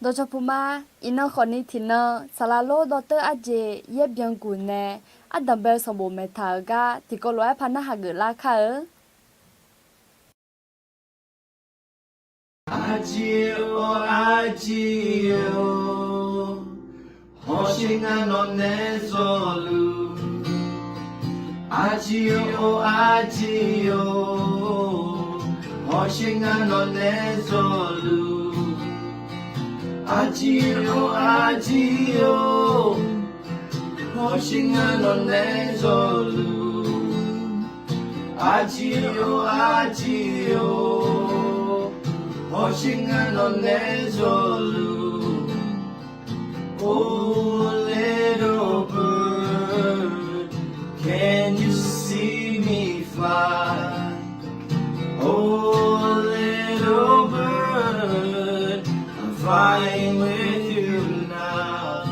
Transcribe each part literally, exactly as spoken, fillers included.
Dawqcawq puq ma. Iqnan khawfni tiqnan saqlaq lor dawrteur arjeq yaer byanguq nae ardanqbae-eu sanqbof maeqtaq-euq gar tiqkawv lof-aer par narhaq geuflar kar-eu. Aqjeq-or aqjeq-or, hawsher ngar nawqnae zawluf. Aqjeq-or aqjeq-or, hawsher ngar nawqnae zawluf. Aqjeq-or aqjeq-or, hawsher ngar nawqnae zawluf. Aqjeq-or aqjeq-or, hawsher ngar nawqnae zawluf. Oh little bird, can you see me fly? Oh little bird, I'm flying with you now.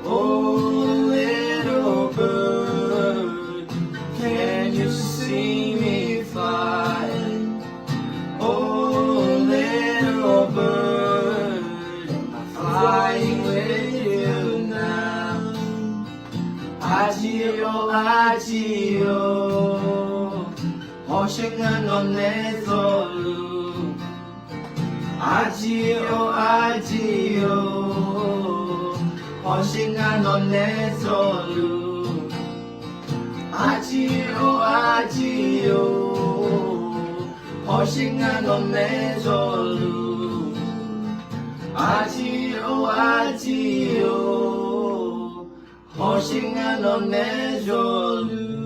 Oh little bird, can you see me fly? Oh little bird, I'm flying with you now. Aqjeq-or aqjeq-or, hawsher ngar nawqnae zawluf. Aqjeq-or aqjeq-or, hawsher ngar nawqnae zawluf. Aqjeq-or aqjeq-or, hawsher ngar nawqnae zawluf. Aqjeq-or aqjeq-or, hawsher ngar nawqnae zawluf.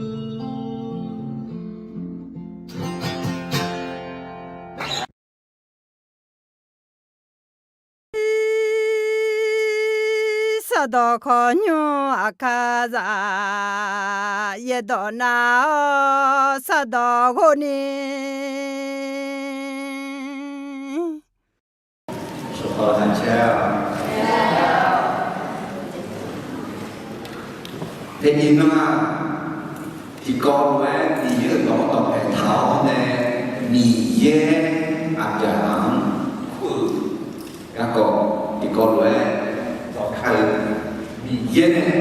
Sardawq khawqnymr aqkar zaq, yaerdawq nar-awr sardawq ghov ni. Teumirnae, tiqkawv lof-aer Miqyaer-euq dawq dawqpae taq-awr nae, Miqyaer aqbyaqhaq-anr kur-eu garkawv tiqkawv lof-aer dawqkar-eu, Miqyaer nae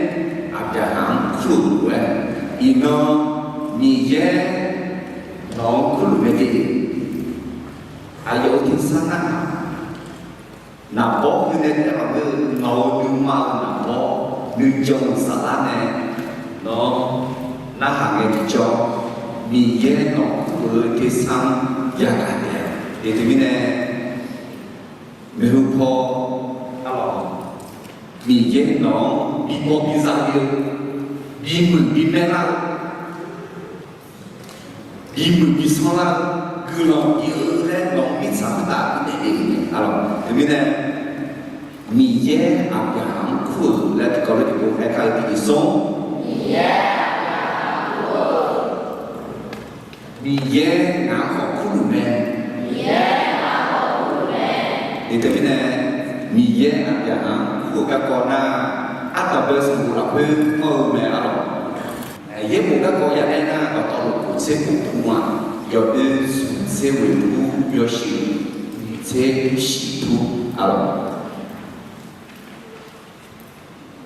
aqbyaqhaq-anr kur-euq lof-aer, iqnan Miqyaer nawq-anr kurluf mae de. Aqyawf-euq tersar nar, naqbawr nuinae taef-aer maqngeur-eu nawq-euq nuima-euq naqbawr nuijan-euq saflar nae nawq-anr narhaq ngae tiqjawr, Miqyaer nawq-anr kur-eu tersar-anr yagaq taef-a. Teumirnae, maeqhu paw, arlawq, Miqyaer nawq-anr bibawq biza le-eu, bimuiq bimaer lar-eu, bimuiq bisanr lar-eu, guiqlanq bi-eu laer nawq-anr mirtsaq khoertav bifnaeq le-euq mae, arlawq. Teumirnae, Miqyaer aqbyaqhaq-anr kur-euq laer tiqkawv lof-aer tiqpov aerkar-eu tiqdui sanr Miqyaer ngaq-anr khawf kurluf mae. Miqyaer ngaq-anr khawf kurluf mae. Teumirnae, Miqyaer aqbyaqhaq-anr kur-eu garkawv nar, ardanqbae sanqbof lafkhoer anr-eu mae, arlawq. Yaerbof garkawv ya aer nar, dawqtawvluf kof tser kof pu-aq, yawoer smq tser ghoeq tur, yawshuif nyiq tser shif tur, arlawq.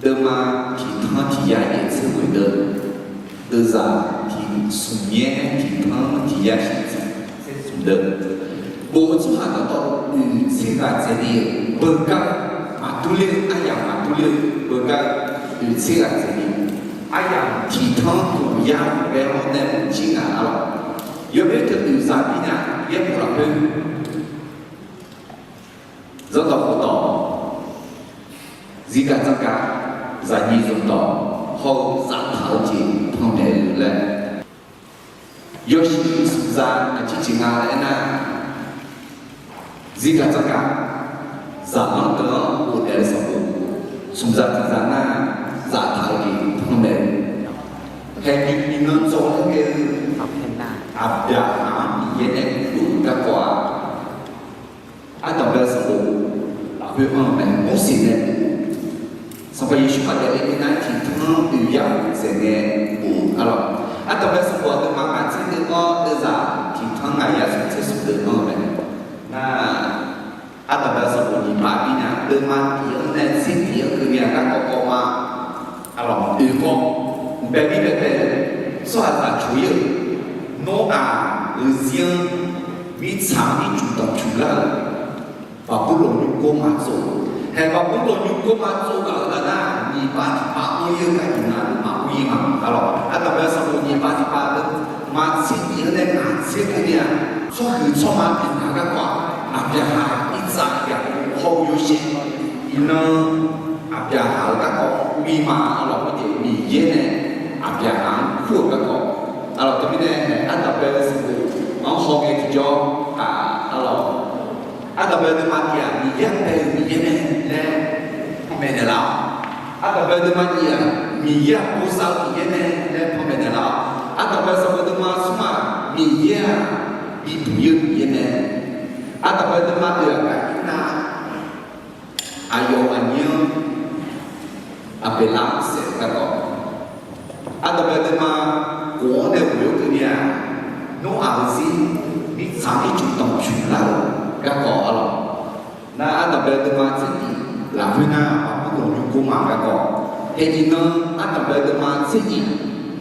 Deuvma tiq tanr tiq yar yaef tser ghoeq deuv, deuvzaq tiq smq nyaer tiq tanr tiq yar shif tser smq deuv, bof-eu tsawrhaq dawqtawvluf oeq tser ghaq dzaeqle-eu beugar, maqdur ler-eu aryamq maqdur ler-eu beugar, oeq tser ghaq dzaeqle, aryamq tiq tanr khof yar ghae-awr nae mq jir ngaq, arlawq. Yawbae teu oeq zaq bi nya yaerbof lafkhoer Zanrdawq khofdawq, zirgaq dzanrgaq, zaqnyiq zanrdawq hawr-eu zaftaq-eu jeq panmaeq-eu laer, yawshuif smqza aqjeq jeq nga laer aernar, zirgaq dzanrgaq, zaqlanr deuq-anr ghofdaef-eu sanqbof, smqza tiqzaq nar, zaftaq-eu jeq panmaeq-eu, haeqnymr iqnan dzawr-aer ghae-eu, aqbyaqhaq-anr Miqyaer nae kurluf-eu garkawv-aq, ardanqbae sanqbof lafkhoer anr-eu mae. Morseq nae bof, Sanqpaq Yeqsur kali daefle nar tiq tanr oeq yar khof dzaeq ngae bof-eu, arlawq. Ardanqbae sanqbof aqduimaf ngaq tser deuv-anr deuvzaq tiq tanr ngaq yar smq tser smq deuv anr-eu mae. Nar, ardanqbae sanqbof nyiq ma deuvma tiq-anr nae tser tiq-anr keuvni-aq, garkawv kawv ma. Arlawq, oeq kawv, bae mir bae bae-eu tsawrhaqzaq coq-ir-euq, Nawr-aq, euqzir-anr mirtsaq-anr ircuf danqcuf lar-euq Baqburlawq nymrgawr ma tsov. Haeq Baqburlawq nymrgawr ma tsov ghaq-euq nar, nyiq pav tiq pav anr-ir-eu gharduq navluf maqmr-ir ma. Arlawq, ardanqbae sanqbof nyiq pav tiq pav deuvma tser tiq-anr nae ngaq tser keuvni-aq, tsawrhuiq tsawrma pyeuf nar garkawv-aq, Aqbyaqhaq, Irsaq, Yaqkov hawr-eu yawshaef. Iqnan Aqbyaqhaq-euq garkawv bi ma. Arlawq, khoerjeq Miqyaer nae Aqbyaqhaq-anr kur-euq garkawv. Arlawq, teumirnae ardanqbae sanqbof-anr hawngae tiqjawr, arlawq, ardanqbae deuvma tiq-aq, Miqyaer-anr bae-euq Miqyaer mae laer panmaeq naeqlaf-awq. Ardanqbae deuvma nyiq-aq, Miqyaer-aq bosav-eu Miqyaer mae laer panmaeq naeqlaf-awq. Ardanqbae sanqbof deuvma smr-aq, Miqyaer-aq bibuq-ir-eu Miqyaer mae. Ardanqbae deuvma oeq-aq, gaqirnav aqyawf aqnyir-anr Aqbeqlar-anr saef-eu garkawv. Ardanqbae deuvma khof-anr nae ghof-awr keuvni-aq, Nawr-aq, euqzir mirtsaq-anr ircuf danqcuf lar-euq garkawv. Arlawq, nar ardanqbae deuvma tser tiq lafkhoer nar, Baqburlawq nymrgawr ma garkawv. Haeq iqnan ardanqbae deuvma tser nyiq,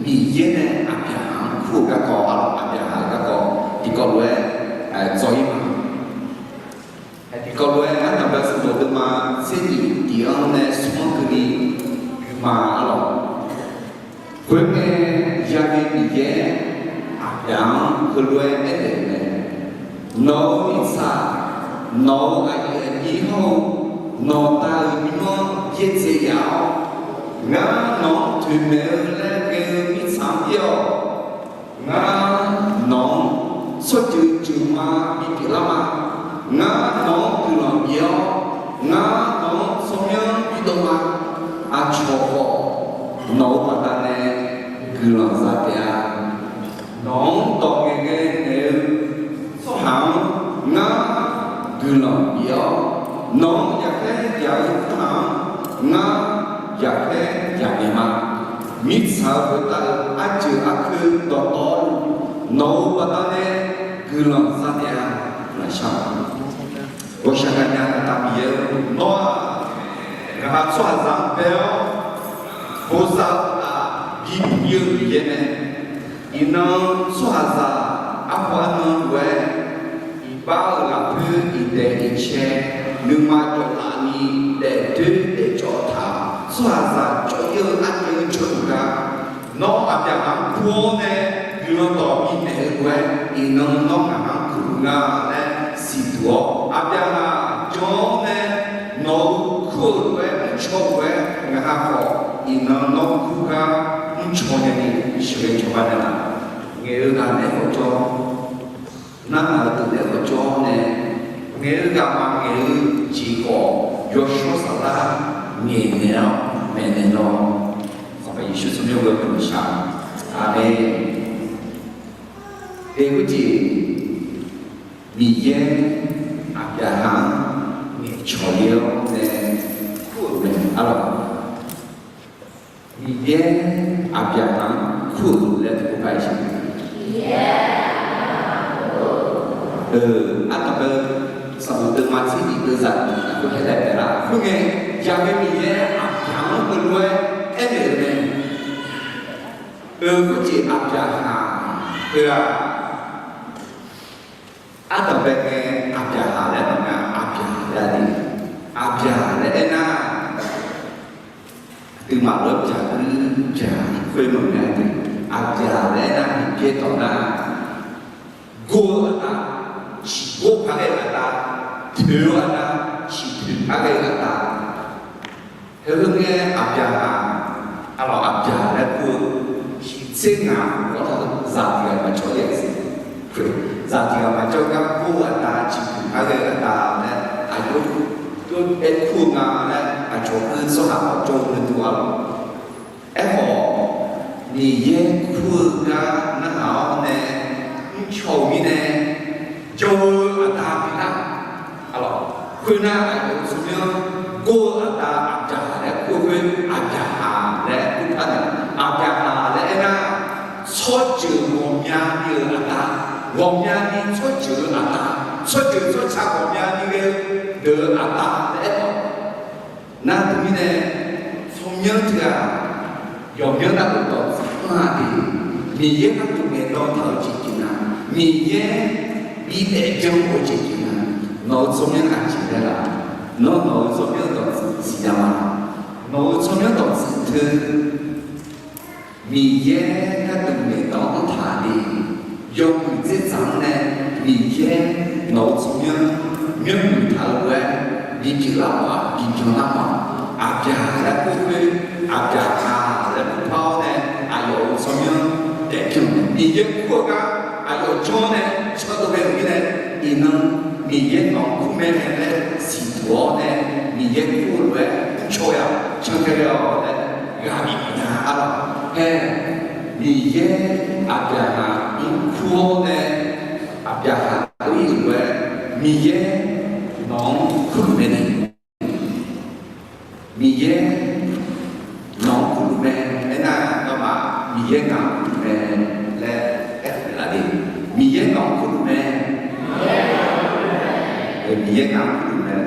Miqyaer nae Aqbyaqhaq-anr kur-euq garkawv. Arlawq, Aqbyaqhaq-euq garkawv tiqkawv lof-aer dzawr-ir ma. Haeq tiqkawv lof-aer ardanqbae sanqbof deuvma tser nyiq tiq-anr nae smr-anr keuvni bi ma. Arlawq, khoerngae, yaghae Miqyaer Aqbyaq-anr heulof-aer aernaeq-euq mae. Nawq-euq mirtsaq, nawq-euq aqyuif aqnyir hawr-eu nawqda-euq nymr-anr byaerdzae yaf-awr, ngar nawq-anr toeqmaeq-eu laer ghae-eu mirtsaq-anr ir-awq. Ngar nawq-anr tsawrjeuq jeuqma bipyeuf lar ma. Ngar nawq-anr guiqlanq bif-awr, ngar nawq-anr tsawrmyanr bidov ma. Aqcawq khawf nawq-euq baqdanae guiqlanq za taef-a. Nawq-anr dawq ngaeqghae naeq-eu tsawrhaq-anr ngar guiqlanq bif-awr, nawq-anr yaqkhaer yaq-eu tsawrhaq-anr ngar yaqkhaer yaq naeq ma. Mirtsaq-euq khoertav-eu arjeuq arkeuv dawqtawvluf, nawq-euq baqdanae guiqlanq za taef-a. Laqshaq, ghawqshaq gaqnya aqda Miqyaer-or, nawr-aq, ngaq-euq tsawrhaqzaq-anr bae-awr, bosav-eu ghaq, bibuq-ir-eu Miqyaer mae. Iqnan tsawrhaqzaq arpawf arnan lof-aer, iqbax-euq lafkhoer iqdaeq iqcae, nuima jawqlaf ni daefdoer daefcawv taq, tsawrhaqzaq cawv-ir-eu arjaev-eu jawrluf gar, nawr Aqbyaqhaq-anr kur-awr nae guiqlanq dawq bifnaeq-eu lof-aer, iqnan nawr ngaq-anr kur-eu nga laer siqduq-awr, Aqbyaqhaq jan-awr nae nawq-euq kur-eu lof-aer mrcaw-eu lof-aer, ngaq ha khawf iqnan nawr kur gar mrcaw nae ni sheuqghae cawba naeqlaf. Ngaeq-eu ghaq naeq-aer khawf jawr, narhaq-eu deuq naeq-aer khawf jawr nae, ngaeq-eu ghaq maqngaeq-eu jeq khawf, yawshawr saflar ngaeqnaeq-awr maeqnaeq lawr. Sanqpaq Yeqsur tsawrmyanr ghoe-eu guiqlanq shaq. Aqmeq. Eq, khoerjeq Miqyaer Aqbyaqhaq-anr ngaeqcawq le-awr nae kur-euq mae. Arlawq, Miqyaer Aqbyaqhaq-anr kur-euq laer tiqpov par-iq siq. Ardanqbae sanqbof deuvma tser nyiq deuvzaq nyiq lafkhoer haer laer taef lar. Khoerngae, yaqghae Miqyaer Aqbyaqhaq-anr heulof-aer aernaeq-euq mae. Eq, khoerjeq Aqbyaqhaq heu-aq, ardanqbae ngae Aqbyaqhaq laer maqnga, Aqbyaq laer-a de. Aqbyaq laer aernar, aqduimaf lawr byaq-eu byaq khoer maqnga de. Aqbyaq laer aernar, miqbyaer dawq nar, gor-eu aqda, ciqgor par ghae-eu aqda, toeq-eu aqda, ciqtoeq par ghae-eu aqda. Heu-eu ngae Aqbyaqhaq, arlawq, Aqbyaq laer kur-eu, shiqtser ngaq-awr zaq tiq ghaq maqjawr-a siq. Zaq tiq ghaq maqjawr gar gor-eu aqda, ciqtoeq par ghae-eu aqda laer aqjox aer kur-eu nga laer aqcawq-eu tsawrhaq khawf jawr-eu gharduq arlawq. Aerkhawf, Miqyaer kur-eu gar narhaq-awr nae mrcaw-euq mirnae, jawr-eu aqda pyeuflar. Arlawq, khoernar aqyawf-euq tsawrmyanr gor-eu aqda Aqbyaqhaq laer kur-eu khoer, Aqbyaqhaq laer kur par nae, Aqbyaqhaq laer aernar, tsawrjeuq ghawqmyani-euq aqda, ghawqmyani tsawrjeuq-eu aqda, tsawrjeuq tsawrca ghawqmyani ghae-eu deuq-eu aqda laer aerkhawf, Nar teumirnae, tsawrmyanr teughaq yawqmyanr gharduq dawqtsuif anr-a de. Miqyaer gharduq ngaeqdan taq-eu jeq tiqnan, Miqyaer bidaef janr-eu jeq tiqnan, nawq-eu tsawrmyanr aqjeq laer laf? Nawr nawq-eu tsawrmyanr dawqtsuif siqnya ma? Nawq-eu tsawrmyanr dawqtsuif teu Miqyaer gharduq ngaeqdan-anr taq de. Yawmuiq dzerdzaq-anr nae Miqyaer nawq-eu tsawrmyanr myanrmuiq taq-eu lof-aer bipyeuf lar mawf-aq, bibyan lar mawf-aq, Aqbyaqhaq laer kur khoer, Aqbyaqhaq laer kur par-awr nae aqyawf-euq tsawrmyanr daefpyawq-eu Miqyaer kur-eu gar aqyawf janr-awr nae cardov ghae-euq mirnae, iqnan Miqyaer nawq-anr kur mae laer siqduq-awr nae Miqyaer kur-eu lof-aer mrcaw-a, cantae ghae-awq laer ghaq bif mawfnya arlawq. Hae, Miqyaer Aqbyaqhaq-anr kur-awr nae Aqbyaqhaq-anr ir-euq lof-aer Miqyaer nawq-anr kurluf mae ni. Miqyaer nawq-anr kurluf mae. Aernar, nawmaf Miqyaer ngaq-anr kurluf mae laer aer-eu laf de. Miqyaer nawq-anr kurluf mae. Miqyaer ngaq-anr kurluf mae.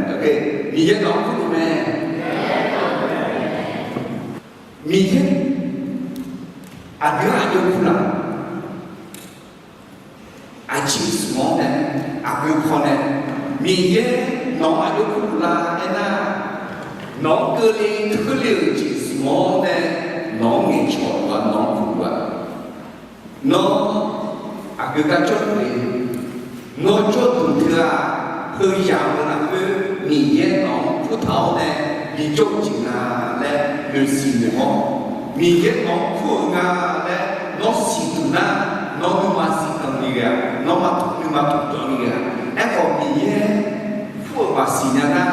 Miqyaer nawq-anr kurluf mae. Miqyaer aqdui-anr aqjox kurlaf? Aqjeq smq-awr nae, aqgeu paw nae, Miqyaer nawq-anr aqjox kurluf lar aernar, nawq-anr keuvle keuvle-euq jeq smq-awr nae, nawq-anr ngaeqcawq luf-a, nawq-anr kurluf-a. Nawr aqgeu gar jawrluf le. Nawr jawrduq teu-aq, heuzaq-eu lafkhoer Miqyaer nawq-anr kurtaq-awr nae bijawr-eu jeq nga laer noeqsiq noeq-awr, Miqyaer nawq-anr kur-eu nga laer nawr siqduq nar, nawr nuima siqdanq ni ghae-a, nawr maqtmq nuima tmqdanq ni ghae-a. Aerkhawf, Miqyaer kur-euq maqsiq nya nar,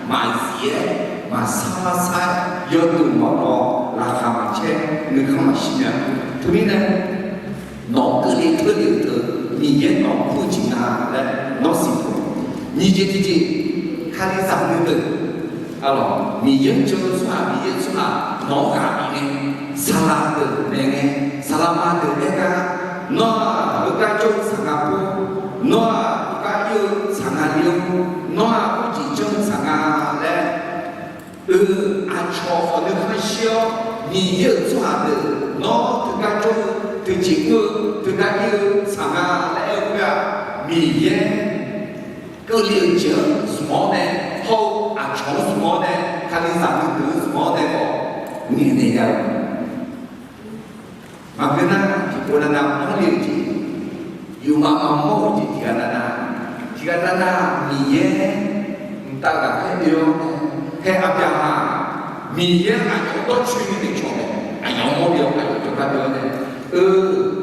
maqzif-aer, maqsar lar sar-aer, yawduq maqbaw, laqkhaq maqcaer, nuikhanr maqshir nya. Teumirnae, nawq-anr keuvle keuvle-euq teu, Miqyaer nawq-anr kur-eu jeq nga laer nawr siqduq. Nyiq jeq tiqjeq, Kalizaq nuideuq, arlawq, Miqyaer-anr jan-eu tsawrhaq, Miqyaer-euq tsawrhaq nawq-anr ghaq bif ngae, saqlaq deuq maeq ngae, saqlaqma deuq aer gar, nawr-aq heugar jawr-eu saq nga pov, nawr-aq heugar ir-eu saq nga ir-awr, nawr-aq khoerjeq janr-eu saq nga laer eu, aqcawq khawf nuikhanr shir-awr, Miqyaer-euq tsawrhaq deuq nawr teugar jawr-eu, teujeq mr-eu, teugar ir-eu saq nga laer aer-eu khoer-aq, Miqyaer keuvle-euq jeq-anr zmq-awr nae, hawr-eu aqcawq-anr zmq-awr nae, Kalizaq nuideuq-anr zmq-awr nae khawf ngaeqnaeq nya-eu Maqngeur nar, tiqpov navnav mawrle-eu jeq, yufmaf maqmawr-eu jeq tiqghaq navnav, tiqghaq navnav Miqyaer mqtav ghaqkhaer oe-awr nae, hae Aqbyaqhaq, Miqyaer aqyawf-anr dawrcoeni ngaeqcawq mae, aqyawf-anr mawrle-awr aqyawf jawrgar bya-awr nae, eu,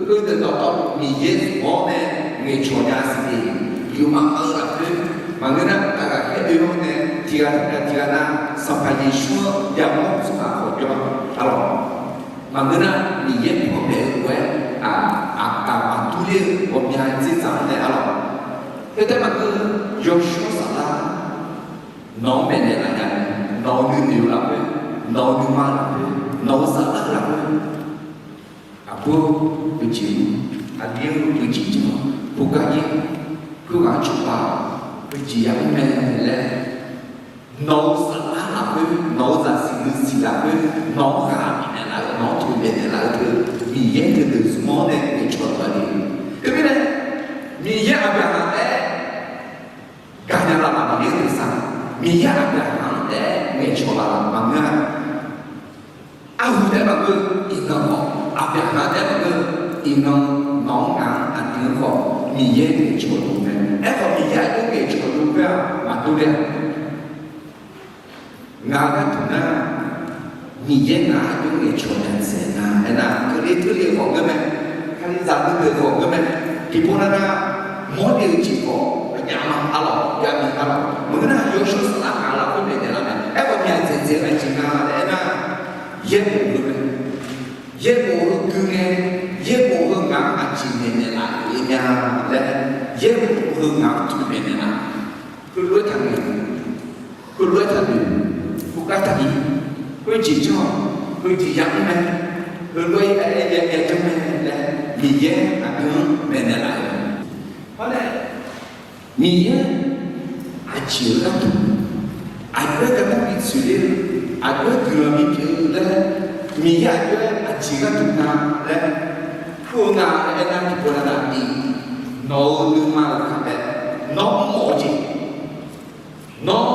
heudeuq dawqtawvluf Miqyaer zmq-awr nae ngaeqcawq nya siq de, yufmaf maqmawr-eu lafkhoer, maqngeur nar mqtav ghaqkhaer oe-awr nae, tiqghaq tiqghaq navnav Sanqpaq Yeqsur-anr yamawr-eu tsawrhaq khawf bya-awr, arlawq. Maqngeur nar, Miqyaer panmaeq-eu lof-aer, aqkaq maqdur ler-eu ghawqmya dzerdzaq-anr nae arlawq. Khoertav maqngeur, yawshawr saflar nawq-anr maeqnaeq laf nya-eu, nawq-euq nuinoeq-eu lafkhoer, nawq-euq nuima lafkhoer, nawq-euq saflar lafkhoer, aqbur-eu jeq-anr, aqli-eu jeq-anr, khoergar ir, khoerghaq-anr cawba-awq, heujeq yamr mae laer, nawq-euq saflar lafkhoer, nawq-euq zaqsiq nuisiq lafkhoer, nawq-anr ghaq bifnaeq laf-eu, nawq-anr toeqmaeq naeq laf-eu teu, Miqyaer teudeuq zmq-awr nae ngaeqcawq taq-a de. Teumirnae, Miqyaer Aqbyaqhaq taef-aer gaqnya lavmaf Miqyaer-euq tersar, Miqyaer Aqbyaqhaq-anr taef-aer ngaeqcawq lavmaf maqngeur-a. Arhu taef-aer maqngeur, iqnan khawf, Aqbyaqhaq taef-aer maqngeur, iqnan nawq-anr ngaq-anr aqdui-anr khawf Miqyaer ngaeqcawq luf mae. Aerkhawf, Miqyaer aqjox ngaeqcawq luf khoer-aq maqdur ler-a. Ngaq-euq gharduq nar, Miqyaer ngaq-anr aqjox ngaeqcawq nya dzaeq nar, aernar, keuvle teurle khawf ngeur mae, Kalizaq nuideuq khawf ngeur mae, tiqpov navnav mawrle-eu jeq khawf aqjav ma arlawq, jav ni arlawq. Maqngeur nar, yawshawr saflar ngaq lafkhoer maeqnaeq lar mae. Aerkhawf, myaq dzaeqdzaeq-eu aqjeq nga laer aernar, yaerbof heu mae. Yaerbof heu gui ngae, yaerbof heu ngaq-anr aqjeq maeqnaeq laf-euq nya laer, yaerbof heu ngaq-anr toeqmaeq naeq laf. Heulof-aer taqnoeq, heulof-aer taqnoeq, khoergar taqnoeq, khoerjeq janr-awq, heujeq yamr mae, heulof-aer aer-aer janr mae laer, Miqyaer aqdui-anr maeqnaeq laf-euq. Hawr nae, Miqyaer aqjeq-eu gharduq Aqjox-aer gardanr bi tsoeq ler-eu, aqjox-aer guiqlanq bi pyeuf-eu laer, Miqyaer aqjox-aer aqjeq gharduq nga laer kur-eu nga laer aernar, tiqpov nar-aq, nawq-euq nuima-euq kaqbae, nawr mr-awq jeq, nawr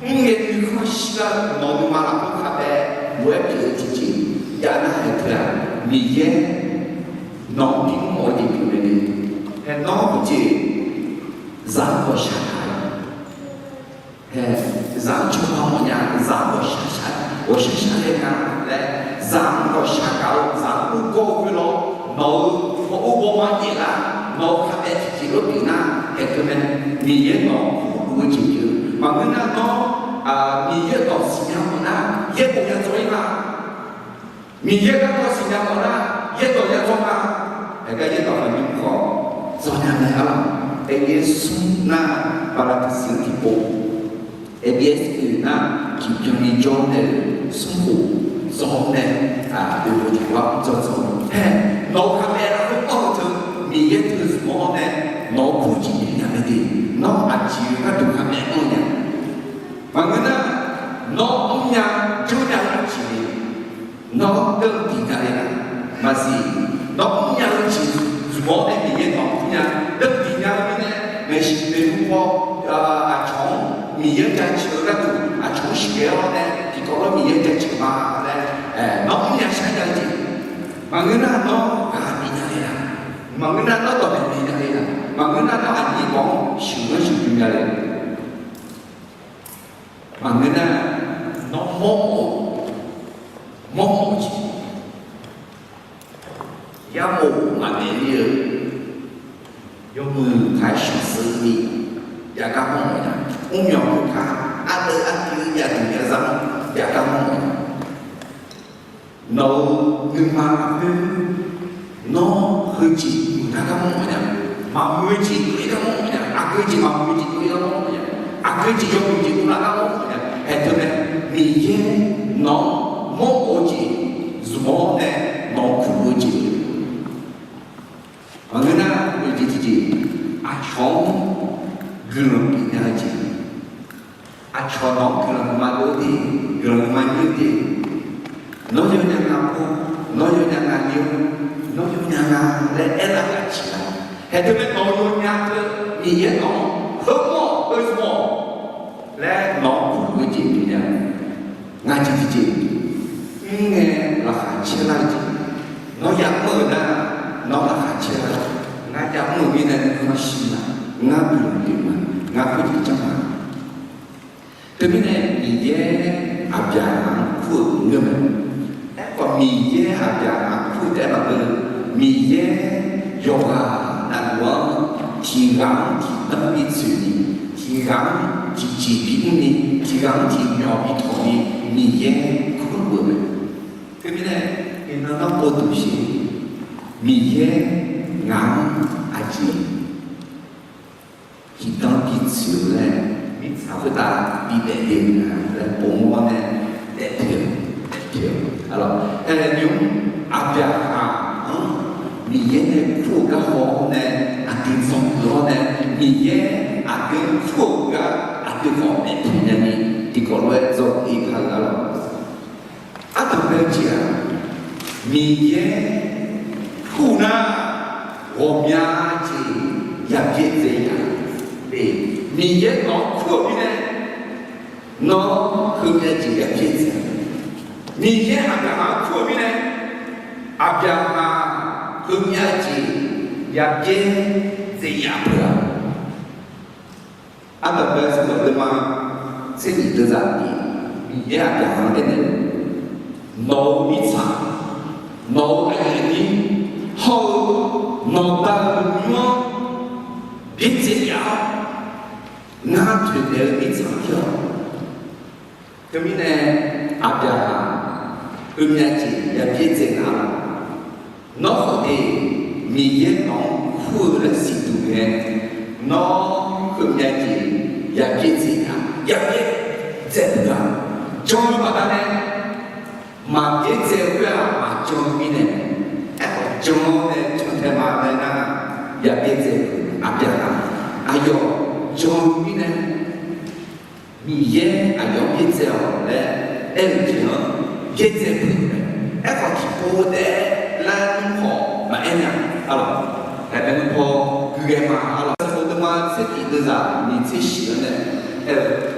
mrngae nuikhanr shirlar-eu nawq-euq nuima lafkhoer kaqbae lof-aer pyeuf-eu tiqjeq jav nar, haeq teu-aq, Miqyaer nawq-anr bimr-awr jeq pyeuf mae le. Hae nawr heujeq zaq-anr ghawqshaq gaq-a, hae, zaq-anr cawba mawfnya, zaq-anr ghawqshaq shaq, ghawqshaq shaq laer nga laer, zaq-anr ghawqshaq gaq-eu zaq-anr ur gawr-eu khoerlof-aer nawq-euq ghawrmawr ghawrma jaeq lar, nawq-euq kaqbae tiqjeq lof pyeuf nar, haeq teu mae. Miqyaer nawq-anr kurluf-eu jeq pyeuf-eu maqngeur nar, nawr Miqyaer dawq siqnya mawf nar, yaerdawq ya dzawr-ir ma. Miqyaer garkawv siqnya mawf nar, yaerdawq ya dzawr ma. Haeq gar yaerdawq khawf nymr khawf dzawr nya mae arlawq. Aeryaer smr nar, bala tiqsiq tiqpov, aeryaer smr nar, tiqbyan ni jawr nae smr khof dzawr nae, oeqbo tiqpov-anr dzawr dzawr-eu hae, nawq-euq kaqbae lafkhoer anr-eu teu, Miqyaer teu zmq-awr nae nawq-anr kur jeq pyeuf nya mae de. Nawr aqjeq gharduq kaqbae anr nya. Maqngeur nar, nawr mrnya jawr nya-eu aqjeq, nawr deuv diq nya le-a. Maqsiq, nawr mrnya-eu jeq zmq-awr nae Miqyaer nawq-anr kur nya, deuv diq nya-eu mirnae, maeqshi maeqhu paw, aqcawq-anr Miqyaer jaceuq-eu gharduq aqcawq-anr sheuqghae-awr nae tiqkawv lof Miqyaer jaceuq ma laer, nawr mrnya shar nya-eu jeq. Maqngeur nar, nawr ghaq bif nya le-a. Maqngeur nar, nawr dawqmaeq bif nya le-a. Maqngeur nar, nawr aqnyir bawq-anr sheuqghanr sheuqbymr nya le. Maqngeur nar, nawr mawrmawf, mawrmawf jeq, ya'mawf maqmaeq ler-eu, yawmuiq kaq-aer shawqseuv ni jav gar mawrmawf nya. Mrmyawq khoerkaq ardeuv ardui yadui yazar-anr jav gar mawrmawf nya. Nawq-euq nuima lafkhoer nawr heujeq muiqlar gar mawrmawf nya. Maqmuiq-eu jeq muiqlar gar mawrmawf nya. Aqgeu jeq maqmuiq-eu jeq muiqlar gar mawrmawf nya. Aqgeu jeq yawmuiq jeq muiqlar gar mawrmawf nya. Haeq teu mae, Miqyaer nawq-anr mawrmawf-eu jeq zmq-awr nae nawq-anr kurluf-eu jeq. Maqngeur nar, oeq jeq tiqjeq, aqcawq-anr guiqlanq bif nya-eu jeq, aqcawq nawq-anr guiqlanq maqdov de, guiqlanq maqnyir de, nawr yawnya nga pov, nawr yawnya nga nyir, nawr yawnya nga laer aerlaf-eu aqjeq-aq, haeq teu mae, nawq-eu yawnya teu Miqyaer nawq-anr heumawr-awq, heuzmq-awq laer nawq-anr kurluf-eu jeq pyeuf nya. Ngar jeq tiqjeq, mrngae laqkhaq caerlar-eu jeq, nawr yamr-eu nar, nawr laqkhaq caerlar, ngar yamr-eu mirnae nuikhanr shir ma, ngar guiqlanq pyeuf ma, ngar khoerjeq janr ma. Teumirnae Miqyaer Aqbyaqhaq-anr kur-euq ngeur mae. Aerkhawf Miqyaer Aqbyaqhaq-anr kur taef-aer maqngeur-eu, Miqyaer yawqghaq navluf-anr tiqghaq-anr tiqdanr bi tsoeqni, tiqghaq-anr tiqjeq bimr ni, tiqghaq-anr tiqmyawf bi tawq ni, Miqyaer kurluf-eu mae. Teumirnae iqnan nawr pov duq sher, Miqyaer ngaq-anr aqjeq tiqdanr bi tsoeq-eu laer, mirtsaq khoertav bi daefle-eu nga laer pov mawr-awr nae daefle-eu, daefle-eu. Arlawq, aerlafnymr Aqbyaqhaq-anr Miqyaer nae kur-eu garkawv-awr nae aqdui dzanr-eu-awr nae, Miqyaer aqdui-anr kur-eu gar aqdui khawf daefpyeuf nyani, tiqkawv lof-aer dzawr-eu ir ka-eu arlawq. Ardanq bae-eu jeq-aq, Miqyaer kur nar ghawqmya jeq yabyaerdzae ya. Miqyaer nawq-anr kur-euq mirnae, nawr heumya jeq yabyaerdzae. Miqyaer Aqbyaqhaq-anr kur-euq mirnae, Aqbyaqhaq heumya jeq yabyaerdzae ya peuq-a. Ardanq bae-eu sanqbof deuvma tser nyiq deuvzaq ni, Miqyaer Aqbyaqhaq-anr aernaeq, nawq-euq mirtsaq, nawq-euq aqyuif aqnyir hawr-eu nawqda-euq nymr-anr byaerdzae ya-awr, ngar toeqdaef-eu mirtsaq pyeuf-awq. Teumirnae Aqbyaqhaq heumya jeq yabyaerdzae nga-awq. Nawr khawf de, Miqyaer nawq-anr kur-eu laer siqduq ngae, nawr heumya jeq yabyaerdzae nga, yabyaerdzae peuq-a. Jan-eu baqdanae maqbyaerdzae-eu khoer-aq, maqjan-eu mirnae, aerkhawf jan-awr nae jantae ma laer nar, yabyaerdzae peuq-eu Aqbyaqhaq. Aqyawf jan-eu mirnae, Miqyaer aqyawf-anr byaerdzae-awq laer aer-eu jeq-anr byaerdzae puq-eu mae. Aerkhawf tiqpov taef-aer laer nuikhanr maqaer nya. Arlawq, aernaeq nuikhanr gui ghae ma. Arlawq, Sanqbof deuvma tser tif deuvzaq nyiq tser shif-anr nae aer-eu,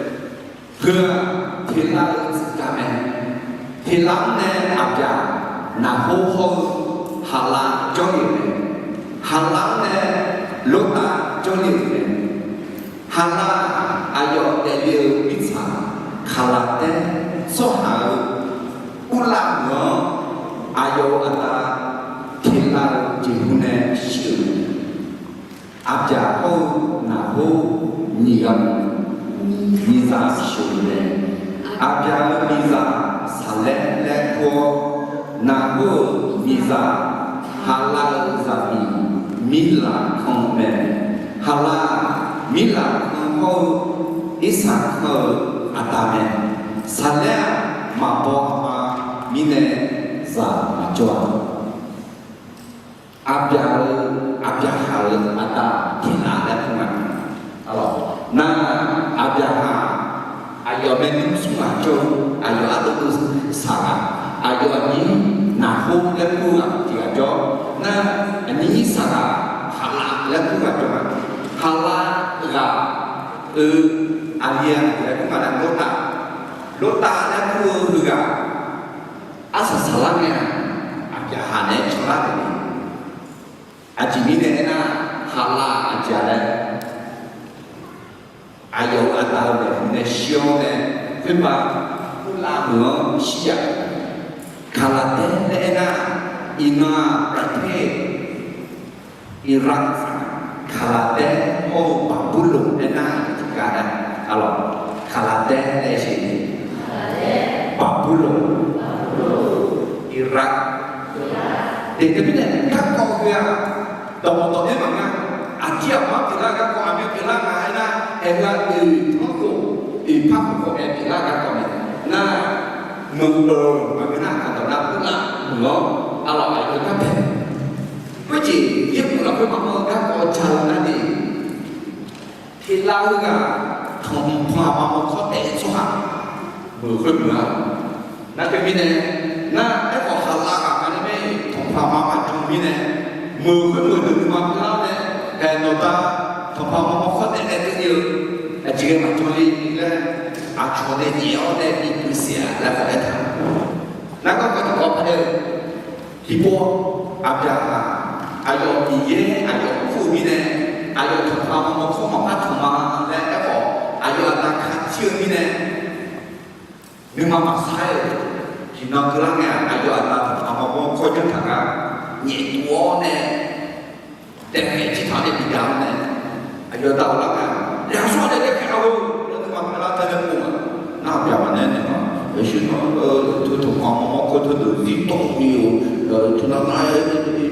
Heu-aq, teqlav-eu tsuif gaq mae. Teqlav-anr nae aqbyaq Naqhor hawr-eu Haqlav jawrle-euq mae. Haqlav-anr nae Lortav jawrle-euq mae. Haqlav-aq, aqyawf daefle-eu mirtsaq Kaqlaqtaer tsawrhaq-euq urlav meuq-anr, aqyawf-euq aqda Teqlav-euq jeqhu nae shir-euq mae. Aqbyaq hawr-eu Naqhor nyiq ghaq miqzaq sheuq-eu mae. Aqbyaq-euq miqzaq Saqlaer laer kur-awr, Naqhor-euq miqzaq Haqlav-euq zaqmiq Mirlaqkanr mae. Haqlav-aq, Mirlaqkanr hawr-eu Irsaqkanr-euq aqda mae. Saqlaer-aq, maqbaw aqma mirnae zaq maqjawr-a. Aqbyaq-euq, Aqbyaqhaq-euq aqda Teqlav laer kur nga. Nar, Aqbyaqhaq aqyawf maernmr smr ghaq jawr-eu, aqyawf ardov dov saq ghaq, aqyawf aqnyir Naqhor laer kur ghaq tiq ghaq jawr. Nar, aqnyir saq ghaq Haqlav laer kur ghaq jawr nga. Haqlav ghaq-euq aqli-aq laer kur nga laer Lortav, Lortav laer kur-eu heughaq arsaq saqlar ngae-aq, Aqbyaqhaq naeq-aer canlar taef-a. Aqjeq mirnae aernar, Haqlav aqjeq-a laer, aqyawf-euq aqda-euq maeqhu nae shir-awr nae, khoerbav urlav meuq-anr shir-aq, Kaqlaqtaer laer aernar, iqnan-aq, Iraq, Kaqlaqtaer hawr-eu Baqburloq aernar, tiqgar nar, arlawq, Kaqlaqtaer laer siq, Baqburloq, Iraq, teqdeuqmir nae garkawv heu-aq, dawqmawq dawq-aer maqnga. Aqdir aqmar pyeuflar-eu garkawv, aqmyan pyeuflar nga aernar, aer-eu-aq, oeq tanrkhof, oeq par khof-aer pyeuflar-eu garkawv mae. Nar, meuq-euq maqngeur nar, aqdawq nar urlav meuq-awr, arlawq, aqyawf-eu garpae Khoerjeq yaerbof lafkhoer maqanr-eu garkawv ja-eu nar ni, Teqlav heughaq tanqpanq aqma mawrkawr taef-aer tsawrhaq meuq khoermeuq-a. Nar teumirnae, nar aerkhawf Haqlav ghaq nga nae mae, tanqpanq aqma maqjan mirnae, meuq khoermeuq deuq nuima pyeuflar nae, aer nawqda tanqpanq aqma mawrkawr taef-aer keuv-ir-eu, aqjeq ghae maqjan le laer, aqcawq nae nyaef-awr nae bi puiv siq-a laer khawf aertaq. Nar garkawv tiqkawv paq-aer-eu, tiqpov, Aqbyaqhaq, aqyawf Miqyaer aqyawf kur-eu mirnae, aqyawf tanqpanq aqma mawrkawr maqpar tanq ma laer aerkhawf, aqyawf aqda kaqtir-eu mirnae, nuima maqsar-aer-euq, tiqnan keuvlar ngae-aq, aqyawf aqda tanqpanq aqma mawrkawr janr taq gar, nyaef tuv-awr nae, daefkhaeq jir taq nae bidaq-awr nae, aqyawf aqda ghoflar ngae-aq, yaqsawr nae daefkhaeq-a heu laer nuima pyeuflar tae nae pov-aq. Nar Aqbyaqhaq nae aernaeq-a, yawshuir nar, teu tanqpanq aqma mawrkawr teudeuq zir dawr ni-eu, teu nar nar-aer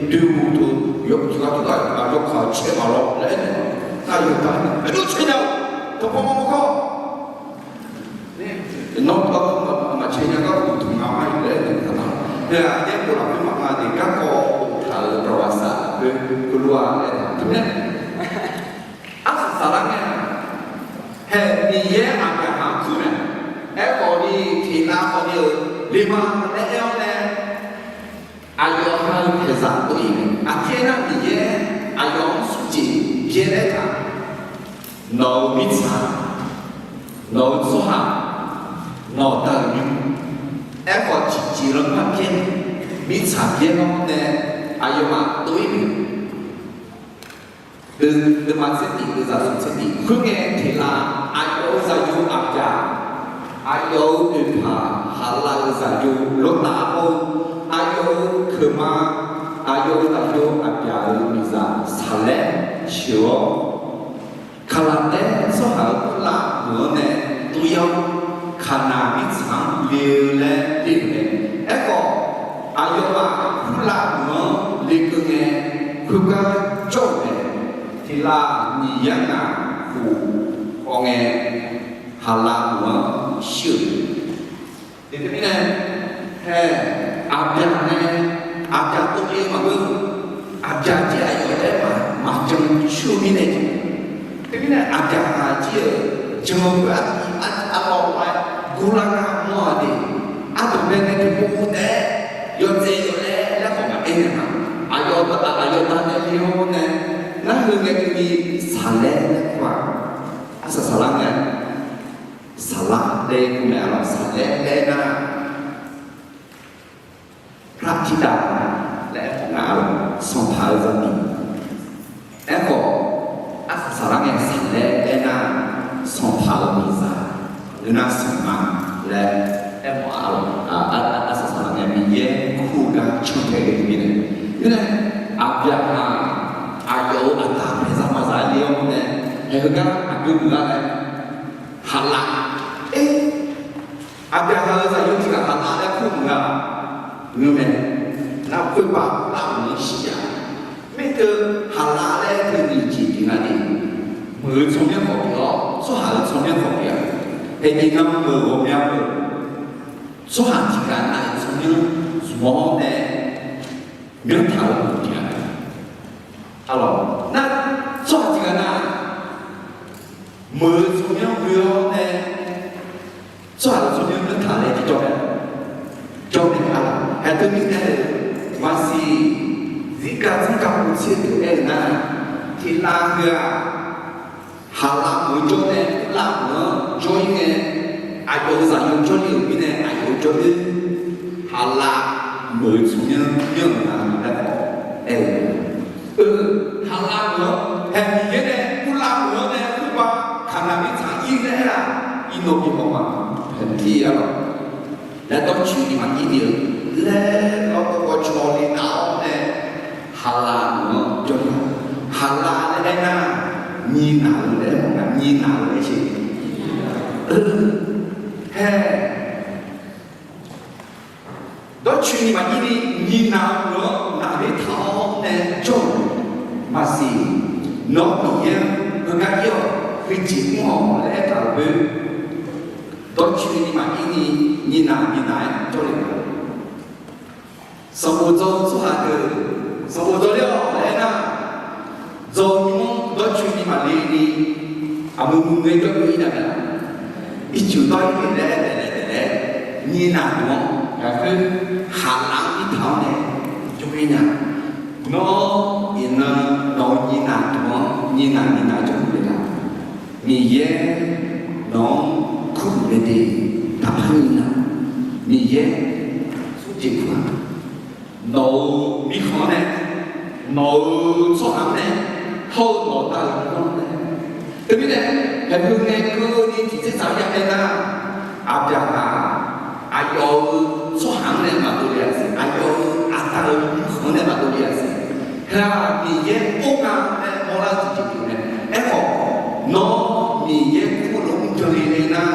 doer-eu teu, yawkaq tiqghaq tiqghaq yawkaq caev maqlawr laer aernaeq-a. Nar aqyawf aqda-anr, aqjox caev nya-awq, tanqpanq aqma mawrkawr nawr maqcaev nya gar uqduq nga ma-ir laer aernaeq-a. Yaerbof lafkhoer maqnga de garkawv boftaq-euq dawqghaq saq lafkhoer keuvlof-a laer aernaeq-a. Teumirnae, arsaq saqlar ngae-aq, hae Miqyaer Aqbyaqhaq-anr kur mae. Aerkhawf ni, tiqnav khawf ni-euq lema laer aer-awr nae, aqyawf ha-eu paeqzaq dov-ir mae. Aqjeq aernar, Miqyaer aqyawf-anr smrjeq byaer laer taq, nawq-euq mirtsaq, nawq-euq tsawrhaq, nawq-euq dawq nymr, aerkhawf tiqjeq lanma byaer, mirtsaq byaer-awr nae, aqyawfmaf dov-ir mae. Deuq, deuvma tser tif, deuvzaq smq tser tif. Khoerngae tiq laf, aqyawf-euq zaqyo Aqbyaq, aqyawf-euq oeqpaq Haqlav-euq zaqyo Lortav hawr-eu, aqyawf-euq keuqma, aqyawf-euq zaqyo Aqbyaq-euq miqzaq Saqlaer sheuq-awr, Kaqlaqtaer tsawrhaq-euq kurlav meuq-anr nae dov-ir-awr, Kaqnaq mirtsaq-anr le-eu laer le-euq mae. Aerkhawf, aqyawfmaf kurlav meuq-anr lekeuv ngae, khoergar jawr-euq mae. Tiq laf, Miqyaer ngaq khof khawf ngae, Haqlav meuq-anr shir-euq mae. Teumirnae, hae, Aqbyaq nae, Aqbyaq dovle maqngeur, Aqbyaq jir aqyawf taef-aer maqjan coer-eu mirnae jeq Teumirnae aqbyaqhaq jir-euq jan-eu khoer artiv arlawr-aer gurlar gar mawr-a de. Ardanqbae nae tiqpov taef-aer yawtsaev yawlaer laer khawf maqaer naeq ma. Aqyawf aqyawf danae le-awr nae, nar heu ngae keuvni saqlaer laer kur-aq, arsaq saqlar ngae, saqlar laer kur mae arlawq, saqlaer laer nar พระธิดา laer aerkhawf nga arlawq, sanqpaq-eu zaqmiq. Aerkhawf arsaq saqlar ngae saqlaer aernar, sanqpaq-eu miqzaq, ngeur nar sanqma laer aermawf arlawq. Arsaq saqlar ngae Miqyaer kur-eu gar cantae ghae-eu mirnae, mirnae aqbyaqhaq aqyawf-euq aqda paeqzaq maqzaq le-awr nae, haeq heugar aqjox muiqlar nae, haqlaf, e, aqbyaqhaq-euq zaqyo tiq ghaq haqlaf laer kur muiq-a. Ngeur mae, nar khoerpav lavmeuq-anr shir-a. Mirkeuv haqlaf laer teu nyiq jeq jeq nga de. Meuq-eu tsawrmyanr khawf pyeuf-awr, tsawrhaq-euq tsawrmyanr khawf pyeuf-a. Haeq jeq nan meuq ghawqmya meuq, tsawrhaq tiq ghaq nav-euq tsawrmyanr zmq-awr nae myanrtaq-eu meuq pyeuf-a. Arlawq, nar tsawrhaq tiq ghaq nav meuq-eu tsawrmyanr ghoe-awr nae, tsawrhaq-euq tsawrmyanr myanrtaq laer tiqjawr mae, jawr mae arlawq. Haeq teumirnae-euq maqsiq, zirkav zirkav uqtser deuq aer-eu nar, tiqlav heu-aq, haqlaf meuq-eu jawr nae lavmeuq-anr jawr-ir ngae, aqyawf-euq zaqyo jawrle-euq mirnae aqyawf-eu jawrle, haqlaf meuq-eu tsawrmyanr myanr-euq nga laer khawf aer-eu. Eu, haqlaf meuq-anr haeq Miqyaer nae uvlav meuq-anr nae khoerpav kaqnaq mirtsaq ir laer aer-aq, iqnan bi haw ma, haeq Miqyaer arlawq. Laer dawrcoeni maqir ni-eu laer lawrgawv gawv cawle nav-awr nae, haqlaf meuq-anr jawr-ir-a. Haqlaf laer aernar, nyinaq-eu laer mawf nga, nyinaq-eu laer sher. Hae, dawrcoeni maqir ni, nyinaq-eu meuq-anr naqler taq-awr nae jawr-euq maqsiq. Nawr Miqyaer-anr heugar ir-awq, heujeq mr-awq laer aertaq-euq khoer, dawrcoeni maqir ni, nyinaq nyinaq-aer jawrle-euq. Sanqbof dzaw-eu tsawrhaq deuq, sanqbof dzaw ler-awq laer aernar, dzaw-eu nymr-anr dawrcoeni maqle ni, aqmuiq muiq ngae jawr-eu ir nya mae. Ircuf dawr-ir naeq laer daeflaef daeflaef, nyinaq deuq-anr ghaqkhoer haqlaf-anr irtaq-awr nae jawr-ir nya. Nawr iqnan nawq-eu nyinaq deuq-anr nyinaq nyinaq jawrluf le la? Miqyaer nawq-anr kurluf mae de. Taqpar nyinaq, Miqyaer smrjeq kur-aq. Nawq-euq mirkhanq-anr nae, nawq-euq tsawrhaq-anr nae, hawr-eu nawq-euq dav-euq nymr-anr nae. Teumirnae, haeqpeu ngae keuvni tiqtser tsaq-anr ya mae nar, Aqbyaqhaq aqyawf-euq tsawrhaq-anr nae maqdov le-a siq, aqyawf-euq aqda-euq mirkhanq-anr nae maqdov le-a siq. Heu-aq Miqyaer or nga laer mawrlar-eu tiqjeq pyeuf mae. Aerkhawf, nawr Miqyaer kur-eu lof mr jan le le nar,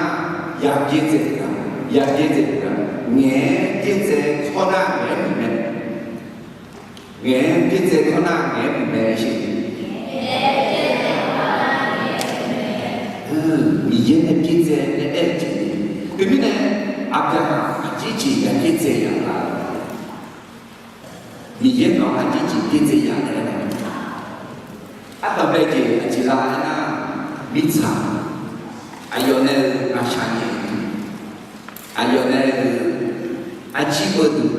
yaqbyaer dzae-eu ghaq, yaqbyaer dzae-eu ghaq, ngaeq-aer byaerdzae kawr nar ngaeq-aer muiq mae. Ngaeq-aer byaerdzae kawr nar ngaeq-aer muiq mae sher. Miqyaer nae byaerdzae laer aer-eu jeq ni. Teumirnae aqbyaqhaq aqjeq jeq yaqbyaer dzae ya la? Miqyaer nawq-anr aqjeq jeq byaerdzae ya laer aer-a. Ardanqbae jeq aqjeq la aernar, mirtsaq, aqyawf nae-euq ngaqshaq nyaef duq, aqyawf nae-euq arjir beuv duq,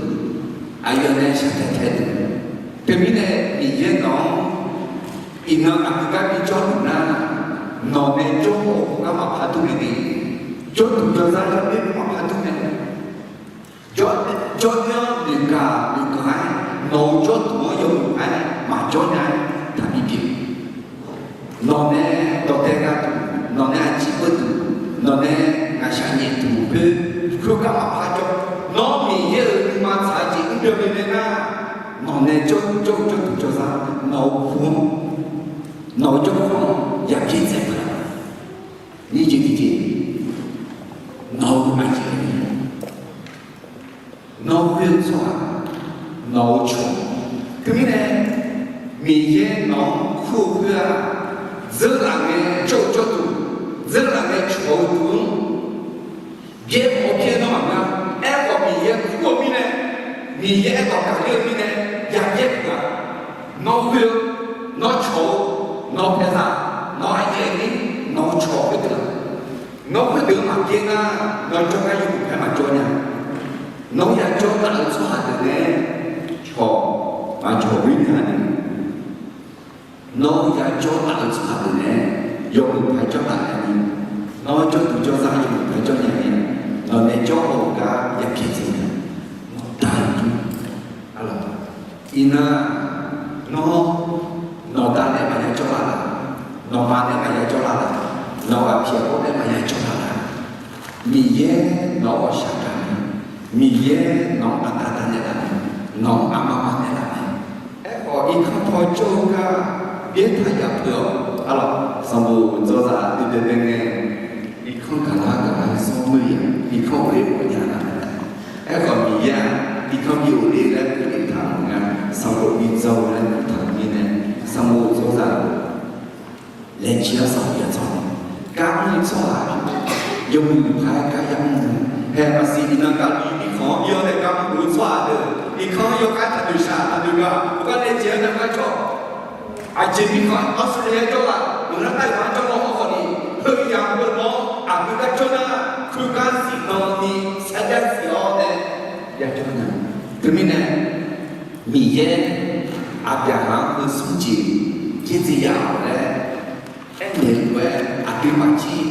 aqyawf nae shaqtaeq tae duq. Teumirnae Miqyaer nawq-anr iqnan aqgeu gar bijawr duq nar, nawq nae jawr-eu gar maqpar dur mae ni, jawrduq jawrzar jawrler maqpar dur mae. Jawr, jawrler-anr noeqgaq noeqgaq-aer, nawq-euq jawrduq-anr yawmuiq-aer maqjawr nya-aer taqbi pyeuf. Nawq nae dawqdae gharduq, nawq nae aqjir beuv duq, nawq nae ngaqshaq nyaef duq khoer, khoergar maqpar jawr. Nawr Miqyaer-euq nuima tsaq-eu jeq mr byan mae nar, nawq nae jawr, jawr, jawrduq jawrzar, nawq-euq pu-anr, nawq-euq jawrduq-anr yaqbyaer dzae-eu la? Nyiq jeq tiqjeq, nawq-euq aqjeq, nawr khoer-eu tsawrhaq, nawq-euq cawq, teumirnae Miqyaer nawq-anr kur-eu khoer-aq, dzeurlaf ngae jawr-eu jawrduq, dzeurlaf ngae cawq-eu duq-anr byaer mawf byaer nawr maqngeur. Aerkhawf Miqyaer kur-eu mirnae, Miqyaer aerkhawf gaqler-eu mirnae, yaqbyaer duq-aq, nawr khoer-eu, nawr cawq-eu, nawq paeqzaq, Nawq-anr yaeq ni, nawq-eu cawq khoerdeuq-aq, nawr khoerdeuq-anr maqbyaer nar, nawq jawrgar yawmuiq paer maqjawr nya. Nawr yajawr taf-eu tsawrhaq deuq nae cawq maqcawq ghoer nya ni, nawr yajawr taf-eu tsawrhaq deuq nae yawmuiq paer jawr taf nya ni, nawr jawrduq jawrzar yawmuiq paer jawr nya ni, nawq nae jawr-euq gar yapyaer dzaeq nya. Nawqda-eu jawr, arlawq, iqnan nawr nawqda nae maqya jawr laf laf, nawqma nae maqya jawr laf laf, nawq-eu aqpyawq-awr nae maqya jawr laf laf. Miqyaer nawq-anr ghawqshaq gaq mae, Miqyaer nawq-anr aqda da naeqlaf mae, nawq-anr aqma ma naeqlaf mae. Aerkhawf irkanr paw jawr-eu gar byaertaq yaf peuq-awr, arlawq, sanqbof dzawzaq duidzae bae ngae, irkanr gaqlar gaqlar-eu sanr meuq ya, irkanr ghofle ghofnya nar. Aerkhawf Miqyaer-aq, irkanr bi ghofle laer kurtaq mawf nga, sanqbof bi dzaw-eu laer kurtaq mirnae, sanqbof dzawzaq laejae-awr sanqbof ya dzaw-a. Gar mr-eu tsawrhaq, yawmuiq paer gar yamr-eu, hae maqsiq iqnan gaqli mirkhanq-anr bi-awr nae gar mr-eu tsawrhaq deuq, irkanr yawkhav taqnoeq shaq taqnoeq gaq, gar laejae-awr nae gar jawr. Aqjeq mirkhanq-anr Australia jawr laf, meuq nar tav-aer jawr law hawr khawf ni, heu yamq-eu nawr aqgeu gar jawr nar, khoergar zifdan ni sarjax zif-awr nae ya jawr nya. Teumirnae Miqyaer Aqbyaqhaq-anr heu smr jeq byaerdzae yaf-awq laer aernaeq-eu lof-aer aqduimaf jir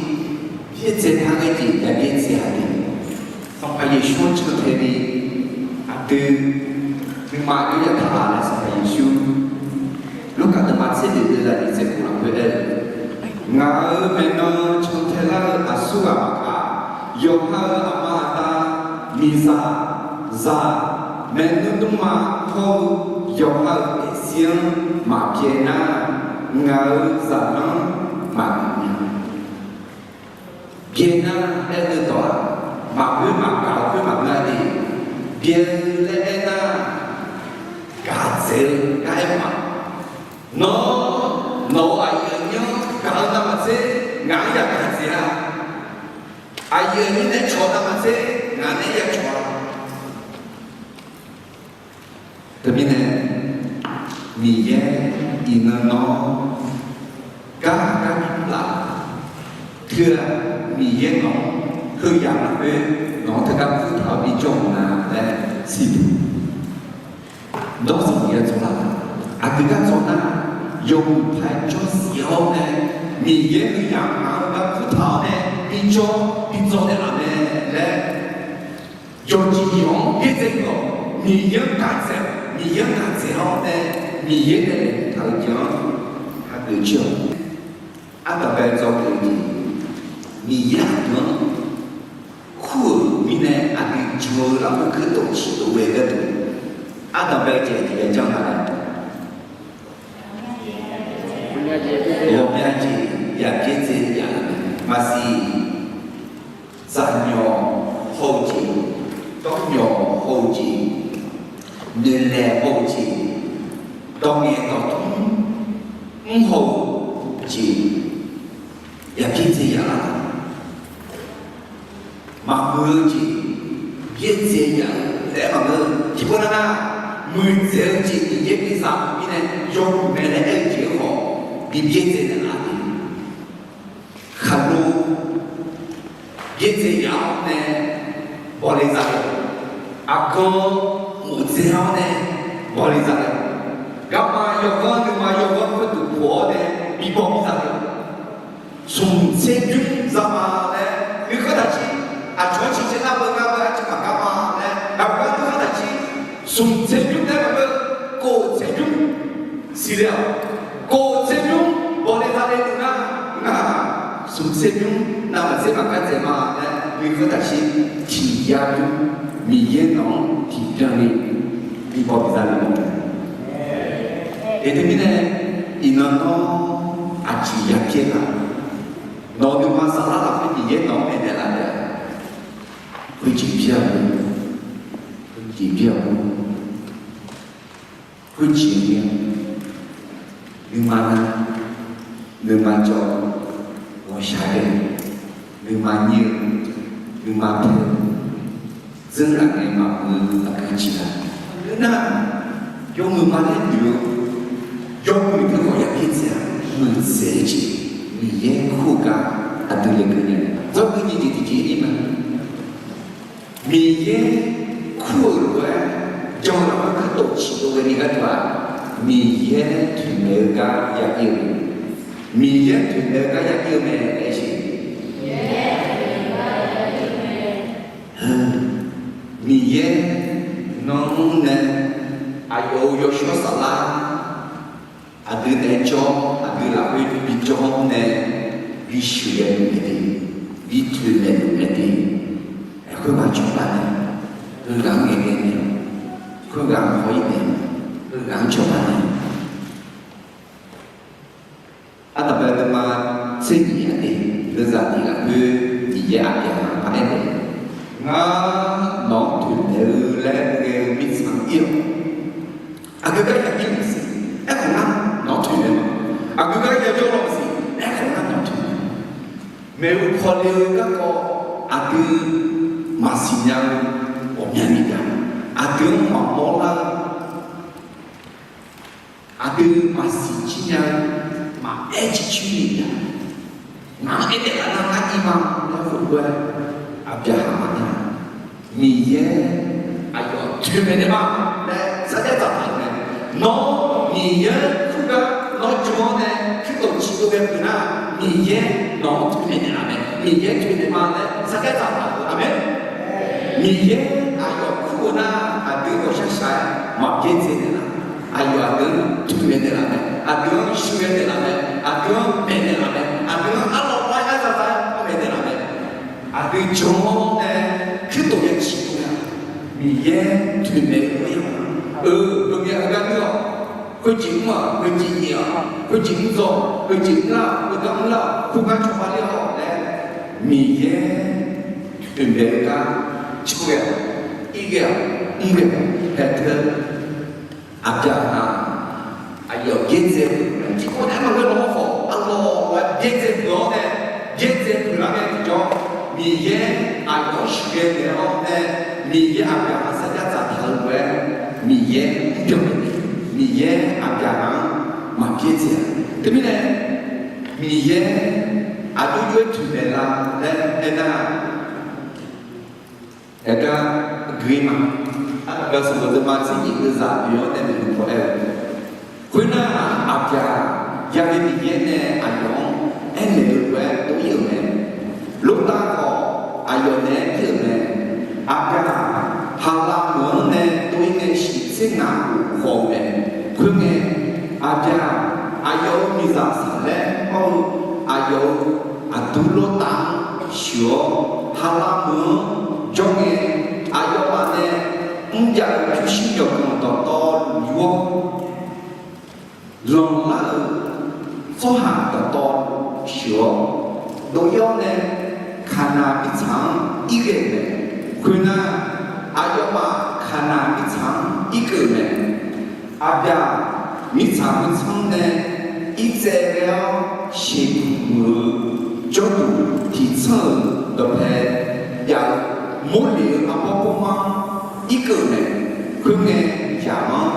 byaerdzae par ghae jeq ya byaerdzae-a de. Sanqpaq Yeqsur-anr cantae ni aqdui nuima aqjox ya taq-a laer Sanqpaq Yeqsur Lurkaf deuvma tser deuq deuv zaqnyiq tser khof lafkhoer aer-eu, Ngaq-euq maeqnan cantae lar-eu aqsurghaq maqkaq, yawqha-euq aqma aqda, miqzaq, zaq, maernmr dmrma hawr-eu yawqha-euq daefzir-anr maqpyaeq nar, ngaq-euq zaqlanr maqmuiq nya. Byae nar aer-eu dawq-aq, maqghoer maqgaq-eu khoer maqngeur-a de. Byae-eu laer aernar, gaq dzaeq-eu gar aer ma. Nawr, nawq-euq aqyuif aqnyir-anr gaq-eu navmaqtser ngaq-anr yagaq dzaeq-a. Aqyuif aqnyir nae cawq navmaqtser ngaq nae yacawq-a. Teumirnae, Miqyaer iqnan nawr gar gar bi mr laf. Teu-aq, Miqyaer nawq-anr heuyaq lafkhoer nawq-anr teugar kurtaq-awr bijawr-eu nga laer siqduq. Nawr sanqbof ya dzaw laf. Aqgeu gar dzaw nar, yawmuiq paer jawr siq-awr nae, Miqyaer heuyaq ngaq-anr gar kurtaq-awr nae bijawr bijawr naeqlaf mae laer yawqjeq yawq-anr byaerdzae-awq. Miqyaer-anr gaq dzaeq-awq. Miqyaer-anr gaq dzaeq-awr nae, Miqyaer nae laeqhmq taq-eu jeq-anr hageuf jir-awq. Ardanqbae dzawgeuf-eu jeq, Miqyaer aqdui-anr kur-euq mirnae aqdui jan-eu lafkhoer keuv dawq ciq dov ghae gharduq, ardanqbae-eu jeq aqdui ya janr nga laer, ghawqmya jeq yaq byaerdzae yaf-eu mae. Maqsiq, zaqnyawq haw-eu jeq, dawrnyawq haw-eu jeq, noeqlaeq haw-eu jeq, dawqngaeq dawqtmr mr haw-eu jeq, yaq byaerdzae yaf-a. Maqmuiq-eu jeq byaerdzae yaf-eu laer maqngeur. Tiqpov nav nar, muiqdzaeq-eu jeq Miqyaer bi zaq-eu mirnae yawmuiq mae laer aer-eu jeq-anr khawf bi byaerdzae naeqlaf-a. Khaqlo byaerdzae yaf-awr nae bawle zale. Aqgan mofdzae-awr nae bawle zale. Garma yawganr nuima yawganr khoerduq pof-awr nae bi baw bi zale. Smq tser bymr za ma laer nuikhanr taqjir. Aqcawq-anr ciqcaev nar beu ngar beu arciv maqgar ma laer ngaq-euq gar nuikhanr taqjir. Smq tser bymr laer maqngeur, kof tser bymr siqle-awq. Kof tser bymr bawle zale nuinar, ngaq smq tser bymr navmaqtser maqgar dzaeq ma laer nuikhanr taqjir. Tiq ya bymr Miqyaer nawq-anr tiqbyan ni bi baw bi zale-awq. Eq, teumirnae iqnan nawr aqjeq ya byaer laf? Nawq-eu nuima saflar lafkhoer Miqyaer nawq-anr maeqnaeq laf taef-a. Khoerjeq byaer-eu, khoerjeq byaer-eu, khoerjeq byaer-eu, nuima nar, nuima jawr-eu, ghawqshaq ghae-eu, nuima nyir-eu, nuima paer-eu, dzeurlaf ngae maqmuiq-eu aqgeu jeq-a. Nar, yawmuiq ma laer noeq-eu, yawmuiq teu khawf ya byaerdzae-a, muiqdzaeq-eu jeq. Miqyaer kur-eu gar aqdui le gui nae, dzawrgui nyiq jeq tiqjeq ir ma. Miqyaer kur-euq lof-aer jan-eu lafkhoer kuirtof ciqdov ghae ni gharduq-aq, Miqyaer toeqmaeq-eu gar ya ir-eu mae. Miqyaer toeqmaeq-eu gar ya ir-eu mae aer siq. Miqyaer nawr nae aqyawf-euq yawshawr saflar aqdui naeq-aer jawr, aqdui lafkhoer bijawr nae bi sheuqghae luf mae de, bi toeqmaeq luf mae de. Khoerghaq cawba nae, heughaq-anr ngaeqghae nae, khoerghaq-anr haw-ir nae, heughaq-anr cawba nae. Ardanqbae deuvma tser nyiq-aq de, deuvzaq tiq lafkhoer Miqyaer aqbyaqhaq-anr par aer-eu, Ngar nawq-anr toeqmaeq-eu laer ghae-eu mirtsaq ir-awq. Aqgeu gar ya jir-eu maqsiq, aerkhawf ngar nawq-anr toeqmaeq ma. Aqgeu gar ya jawr-eu maqsiq, aerkhawf ngar nawq-anr toeqmaeq ma. Maeqhu paw le-eu garkawv aqdui maqsiq nya-eu ghawqmyani jav, aqdui-anr maqmawr lar-eu, aqdui maqsiq jir nya-eu, maqaer ciqcurni jav, ngaq-anr aernaeq laf nar ngar ir ma laer khoerlof-aer Aqbyaqhaq maqaer-a. Miqyaer aqyawf toeqmaeq naeq ma laer sarjax dzaqtaq-euq mae. Nawr Miqyaer kur gar nawr jan-awr nae kuirtof ciqdov ghae peuq nar, Miqyaer nawq-anr toeqmaeq naeqlaf mae. Miqyaer toeqmaeq ma laer sarjax dzaqtaq-euq, aqmeq. Miqyaer aqyawf kur-eu nar, aqdui ghawqshaq shaq-aer maqbyaerdzae naeqlaf. Aqyawf aqdui-anr toeqmaeq naeqlaf mae, aqdui-anr sheuqghae naeqlaf mae, aqdui-anr maeqnaeq laf mae, aqdui-anr arlawr lar-aer lar za za-aer maeqnaeq laf mae. Aqdui jan-awr nae kuirtof ya ciqdov nar, Miqyaer toeqmaeq-eu lof-aer ya-eu, heungae heugar nuir-awq, khoerjeq mr-aq, khoerjeq nyaef-aq, khoerjeq mr dzaw, khoerjeq mrlar, heugar mrlar, khoergar cawba ler-awq laer, Miqyaer toeqmaeq-eu gar cawghae-awq, ir ghae-awq, mr ghae-awq, haeq teu Aqbyaqhaq aqyawf byaerdzae peuq-eu mae. Tiqkawv nae maqngeur law-awr khawf, arlawr-awr byaerdzae peuq-awr nae, byaerdzae peuq lar ngae tiqjawr, Miqyaer aqyawf-anr sheuqghae naeq-awr nae, Miqyaer Aqbyaqhaq sarjax dzaqtaq-eu lof-aer, Miqyaer mrbyan, Miqyaer Aqbyaqhaq-anr maqbyaerdzae-a. Teumirnae, Miqyaer aqjox jov-aer toeqmaeq la laer aernar, Aergar gui ma. Ardanqbae sanqbof deuvma tser nyiq deuvzaq oe-awr nae maeqhu paw aer-eu, khoernar, Aqbyaqhaq yaghae Miqyaer nae aqyawf-anr aernaeq-eu lof-aer dov-ir-euq mae. Lortav khawf, aqyawf naeq-aer ir-euq mae. Aqbyaqhaq Haqlaq meuq-anr nae dov-ir nae shiq tser ngaq khof khawf-eu mae. Khoerngae, Aqbyaqhaq aqyawf-euq miqzaq saqlaer mr-eu aqyawf-euq aqdur Lortav-anr sheuq-awr, Haqlaq meuq-anr jawr ngae, aqyawfmaf nae mrjav-eu pyurshuir yawqganq dawqtawvluf yur-awr, lanqlar-euq tsawrhaq dawqtawvluf sheuq-awr, dov-ir-awr nae Kaqnaq mirtsaq-anr ir ghae-euq mae. Khoernar, aqyawfmaf Kaqnaq mirtsaq-anr irkeuv-euq mae. Aqbyaq mirtsaq khoertsanr nae irtsaev ghae-awr sheuqkhof muiq-eu jawrduq tiqtsanr-euq dawqpae jav-eu Morleq-euq arbawr bawrmar-anr irkeuv-euq mae. Khoerngae, yaq-anr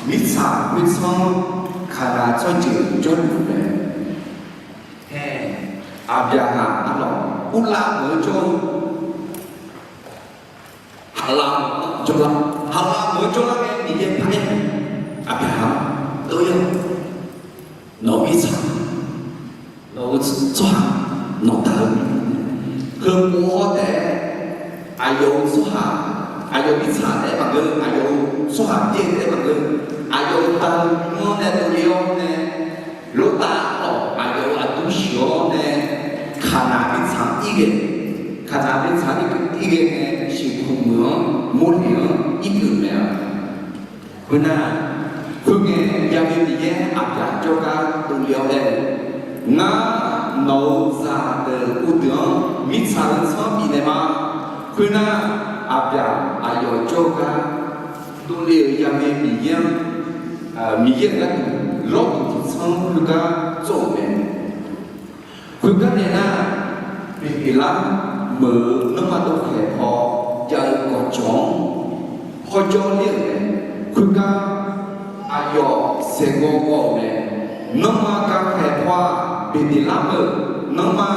mirtsaq khoertsanr Kaqnaq tsawrjeuq jawrluf mae. Aer, Aqbyaqhaq arlawq, Urlav meuq-anr jawr-eu Haqlaq meuq-anr jawrlar, Haqlaq meuq-anr jawrlar ngae Miqyaer paraer-eu, Aqbyaqhaq-anr, Dov-ir-awq, nawq-euq mirtsaq, nawq-euq tsawrhaq, nawqda-eu mirnae, heupov-awr taef-aer aqyawf-euq tsawrhaq, aqyawf mirtsaq taef-aer maqngeur, aqyawf-euq tsawrhaq byaer taef-aer maqngeur, aqyawf-euq da-eu nymr-anr nae dovle-awr nae, Lortav-awq, aqyawf-euq aqdur sheuq-awr nae, Kaqnaq mirtsaq-anr ir ghae, Kaqnaq mirtsaq-anr ir ghae ngae, sheuqkhof muiq-anr Morleq-anr irkeuv mae-a. Khoernar, khoerngae, Yaqmeq Miqyaer Aqbyaq jawrgar dovle-awr aer-eu, Ngar nawq-euq zaqdeuq uvdeuq-anr mirtsaq-eu tsanr bifnaeq ma. Khoernar, Aqbyaq aqyawf jawrgar dovle-euq Yaqmeq Miqyaer-anr, Miqyaer-euq gharduq lawrduq tiqtsanr khoergar tsov-euq mae. Khoergar nae nar, Beqbeqlar meuq-eu nanrma dov khaeq paw jav-eu gawqjawq-anr hawjawr ler-euq mae. Khoergar aqyawf saeqgawv gawv-euq mae. Nanrma gaq khaeq paw-aq, Beqdeqlar-euq nanrma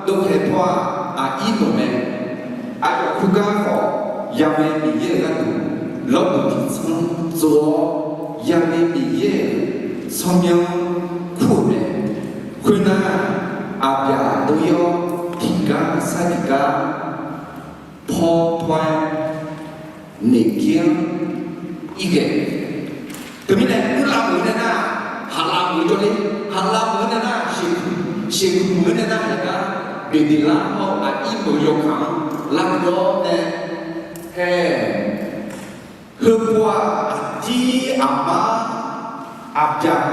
dovkhaeq paw-aq, aqir dawq mae. Aqyawf khoergar khawf, yaghae Miqyaer-euq gharduq lawrduq tiqtsanr tsov-awr, yaghae Miqyaer-euq tsawrmyanr kur-euq mae. Khoernar, aqbyaq dov-ir-awr, tiqgar sar tiqgar paw paw-aer, naeqgir-anr irghae. Teumirnae, urlav meuq-eu nae nar, haqlav meuq-eu jawrler, haqlav meuq-eu nae nar, sheuq, sheuqmeuq-eu nae nar, haeqgar Beqdeqlar hawr-eu aqir meuq-eu yawkaq-anr lavdawr nae, hae, heupov-aq, aqdir aqmar aqbyaqhaq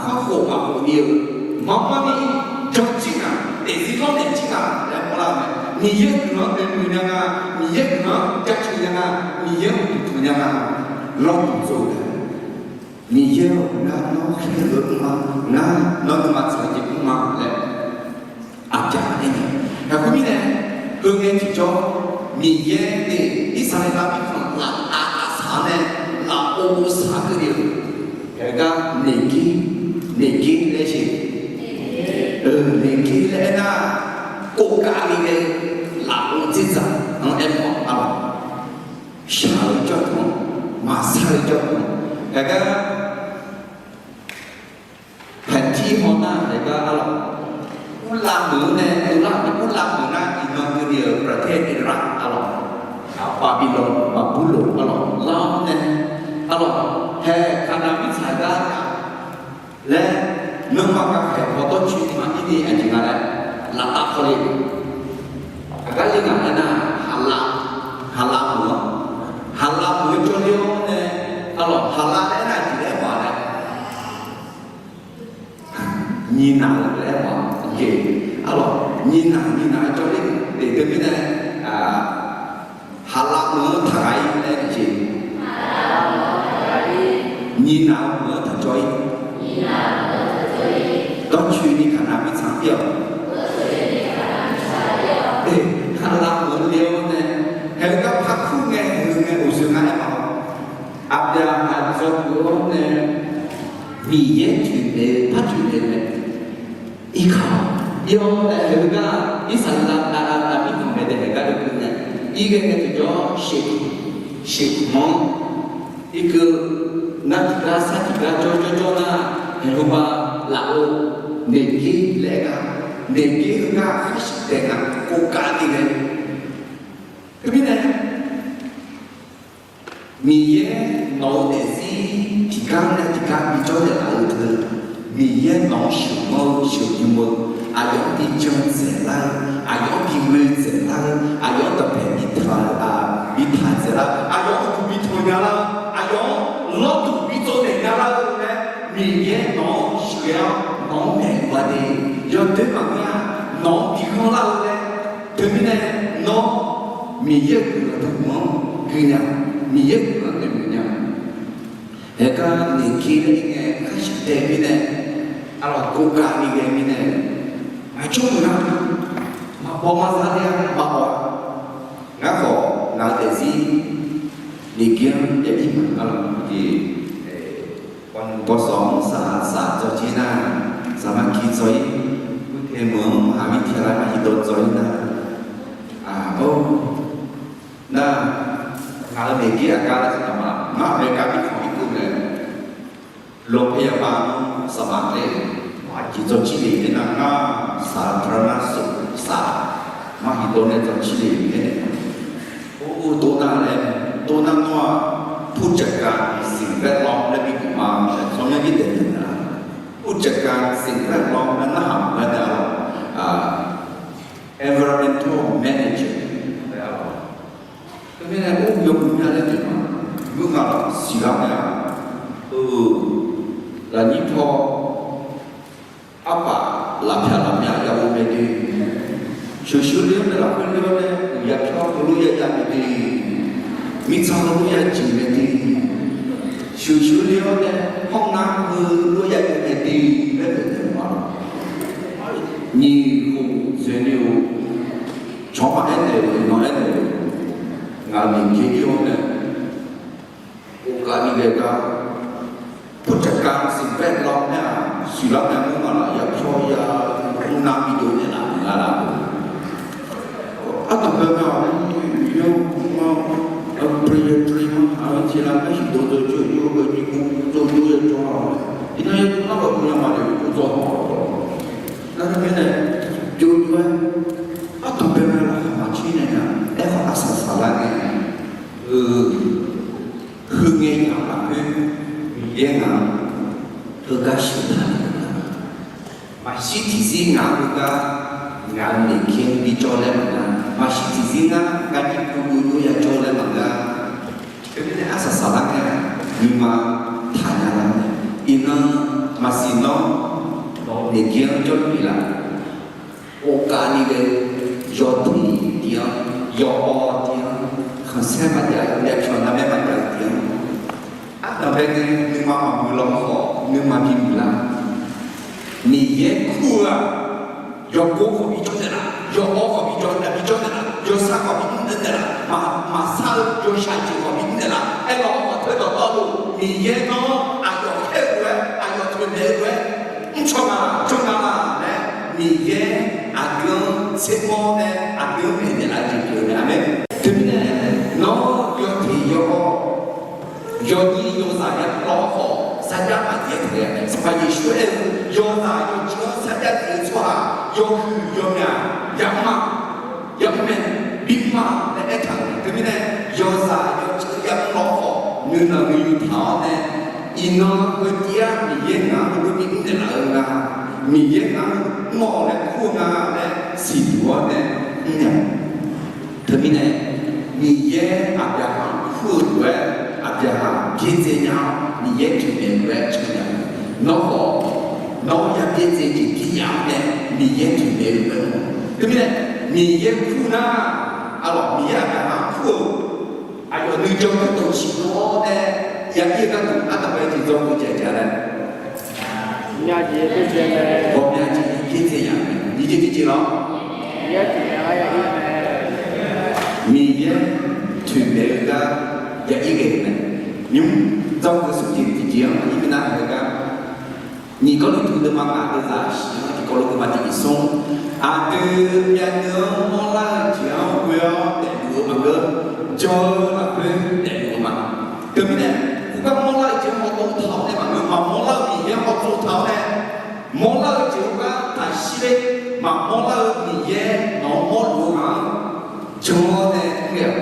khar khof aqkhof ni-eu, marmar ni janjir ngaq, daefzir lawrnaeq jir ngaq laer mawrlar-eu mae. Miqyaer guiqlanq-anr noeqmuiq nya nga, Miqyaer guiqlanq-anr jaceuq nya nga, Miqyaer-anr uqduq tanq nya nga, lawrduq tsov-eu mae. Miqyaer-or, ngar nawr khaerluf-eu mr ma, ngar nawr nuima tsaq-eu jeq mr ma laer aqbyaq aer-eu. Aqkhoermirnae, heungae tiqjawr, Miqyaer nae Irsaqleqlav mirkhanq laftav lavsaq-anr nae lafov saq keuvle-euq, haegar naeqgir, naeqgir laer jeq, naeqgir laer aernar, kovkav ni nae lafov dzerdzaq-anr aermawf-a lawq. Shaq-eu jawrtanq, maqsar-eu jawrtanq, haegar paeqtir hawnar haegar-a lawq. Urlav meuq-anr nae, urlav meuq, urlav meuq nar iqnan keuvni-euq ประเทศอิรัก a lawq, Babilon, Baqburloq a lawq, lar-anr nae, a lawq, hae Kaqnaq mirtsaq gar laer, nanrma gaq khaeq paw dawrcoeni maqir ni aqjeq nga laer laftav kawle. Aqgar le ngaq aernar, haqlav, haqlav meuq-anr, haqlav meuq-eu jawrler-awr nae, a lawq, haqlav laer aernar aqjeq laer mawf-a laer, nyiqnaq-eu laer mawf-a. Aqjeq, a lawq, nyiqnaq nyiqnaq-eu jawrler-euq daef teumirnae, haqlav meuq-anr taqghaq-ir laer jeq, nyiqnaq-eu meuq-anr taqjawr-ir. Dawrcoeni Kaqnaq mirtsaq-anr pir-awq. Haqlav meuq-anr le-awr nae, haegar par kur ngae, heu ngae, uqshoe nga aer ma-awr, aqbyaqhaq dzawgeuf-awr nae, Miqyaer toeqnaeq-eu par toeqnaeq-eu mae. Irkaq, ir-awr nae heugar Irsaqleqlav mirkhanq maeqnaeq haegar dovkeuv nae, irghae ngae tiqjawr sheuq, sheuqmawr-anr irkeuv, nar tiqgar sar tiqgar jawrjawr jawr nar, haeqhmq ba lafov naeqgir laer aer gar, naeqgir heugar kharshuif taef nga, kovkav ni ghae. Teumirnae, Miqyaer nawq-eu daefzir tiqgar nae tiqgar bijawr naeqlaf-eu teu, Miqyaer nawq-anr sheuqmawr-eu sheuqbymr-eu, aqyawf-anr bi jan dzaeqlar-eu, aqyawf-anr bi ghoe dzaeqlar-eu, aqyawf-anr dawqpae bi taq, bi taq dzaeqlar-eu, aqyawf-anr uqduq bi tanq nya lar-eu, aqyawf-anr lawrduq bi tsovnaeq nya lar-eu laer, Miqyaer nawq-anr sheuqghae-awr nawq-anr maeqluf-a de. Yawdoer maqngeur-a, nawq-anr bi ghanrlar-eu laer. Teumirnae nawr Miqyaer-euq guiqlanq dawqma-anr gui nya, Miqyaer-euq guiqlanq-anr noeqmuiq nya. Haegar naeqgir laer ir ngae kharshuif taef mirnae, arlawq kovkav ni ghae mirnae, aqcawq meuq nar, maqbaw mazar ler-a, maqbaw-a. Ngar khawf ngaq-eu daefzir naeqgir-anr yabi meuq arlawq jeq, bawqsawq-anr saq saq dzawrjir nar, saqmaqki dzawr-ir, kurte meuq-anr maqhaq mirtiq lar maqhiqdawr dzawr-ir nar, aqor, nar, ngaq-euq naeqgir aqgar laer saqdaq ma, ngar America mirkhanq irkeuv nae โรงพยาบาล-anr saqmaqle, aqjeq dzawrjir le-eu nar, ngar saqdaq nar saq, maqhiqdawr nae dzawrjir le-eu aer nae, or, or, dov nar laer, dov nar nawr-aq, ผู้จัดการสิ่งแวดล้อม laer bi guq ma, tsawrmyanr bi daef naeq nar, ผู้จัดการสิ่งแวดล้อม laer narhaq maqngeur nar, environmental manager laer-a. Teumirnae or yawmuiq mya laer noeq ma, ngeur nga laf siqlar mae-a. Eu, lafnyir paw arpaf lafpyaq lafmya ya ghof mae de. Sheuqsheuq le-awr nae lafkhoer le-awr nae uqya pyawr heulof ya jav mae de. Mirtsaq heulof ya jeq mae de. Sheuqsheuq le-awr nae hawr ngar heulof ya jav mae de laer noeq ma laf. Nyiq khof dzoeqni-eu, cawq-anr maqaer naeq-euq, iqnan aer naeq-euq, ngaq-euq miqjer ir-awr nae, uvgav ni ghae gar, ผู้จัดการสิ่งแวดล้อม nar-aq, siqlar nae mr nga laf ya pyawr ya Armyjov naeqlaf maqnga laf-eu, ardanqbae ma-awq, Miqyaer-anr ma, Presbyterian ma, aqyawf tiq lar arsiq dawqdawq jawr-eu, nyirgmr dawqdawq jawr-a, iqnan yawdov nar ghawqmya maqdaef-eu dawqdawq-awq. Nar teumirnae, jov-aer, ardanqbae ma laqkhaq maqcaer nae nya, aerkhawf arsaq saqlar ngae, heu, heu ngae yamq lafkhoer, Miqyaer ngaq-anr heugar sheuq taq naeq-eu nga. Maqshir tiqzir ngaq-anr heugar, ngaq-euq naeq kir-anr bijawr laer maqnga. Maqshir tiqzir ngar, ngar jir kuvdov jov yajawr laer maqnga. Teumirnae arsaq saqlar ngae, nuima taqnya lar-eu. Iqnan maqsiq nawr, nawq-eu naeq kir-anr jawrluf-ir laf. Ghofkavni ghae-eu yawteq tiv-anr, yawawr tiv-anr, khanqsaer maqjav-eu, yaqcawq narmaer maqjav-eu tiv-anr, ardanqbae ngae nuima maqmuiq lawr khawf nuima bimuiq lar. Miqyaer kur-eu-aq, yawgor khawf bijawr naeqlaf, yawawr khawf bijawr naeqlaf, bijawr naeqlaf, yawsar khawf bimr naeqlaf, maq, maqsar-eu yawshaq jeq khawf bimr naeqlaf. Aerkhawf, aqteu dawqtawvluf Miqyaer nawr aqyawf khaer-eu lof-aer, aqyawf toeqnaeq-eu lof-aer, mrcaw nga, jawr nga laer, Miqyaer aqdui-anr tsermawr nae, aqdui-anr maeqnaeq laf-eu jeq pyeuf-eu mae. Aqmeq. Teumirnae, nawr yawteq yawawr, yawnyir yawzaq yamawr-awr khawf, sarjax maqdaef-aer taef-a. Sanqpaq Yeqsur aer-eu, yawzaq yawceuq-anr sarjax daef-eu tsawrhaq, yawhuiq yawmyaq yamr ma, yamr mae, bimr ma laer aertaq-euq mae. Teumirnae, yawzaq yawceuq yamr-awr khawf, nuinanq nuiyu taq-awr nae, iqnan heutiv-aer Miqyaer ngaq-anr heulof-aer bimr naeqlaf-eu nga, Miqyaer ngaq-anr mr-awq laer kur-eu nga laer siqduq-awr nae mrnya. Teumirnae, Miqyaer Aqbyaqhaq-anr kur-eu lof-aer, Aqbyaqhaq byaerdzae nya-awr Miqyaer toeqmaeq lof-aer can nya. Nawr khawf, nawr ya byaerdzae jeq bif nya-awr nae, Miqyaer toeqmaeq lof-aer mr. Teumirnae, Miqyaer kur nar, arlawq Miqyaer Aqbyaqhaq-anr kur-eu aqyawf nuijan kurtov ciqdov-awr nae, ya ir-eu gharduq ardanqbae jeq dzawgeuf jaeq jav laer, ghawqmya jeq byaerdzae nya-eu mae. Miqyaer tiqjeq lawr, Miqyaer toeqmaeq-eu gar ya ir ghae-eu mae. Nymr dzawgeuf smr jeq tiqjeq-anr aqyuif minav-eu gar, nyiq Gawrliqtu deuvma ngaq deuvzaq shiq-anr tiqkawv lof deuvma tiq nyiq smr, aqdui myavnuiv-anr mawrlar-eu jeq-anr ghoe-awr daefluf-eu maqngeur, jan-eu lafkhoer daefluf-eu ma. Teumirnae, khoergar mawrlar-eu jeq-anr hawtsov taq-awr nae maqngeur, maqmawrlar-eu Miqyaer-anr hawtsov taq-awr nae, mawrlar-eu jeq-anr gar taqshir ler, maqmawrlar-eu Miqyaer nawq-anr mawrluf-eu ghaq-anr jan-awr nae mr-eu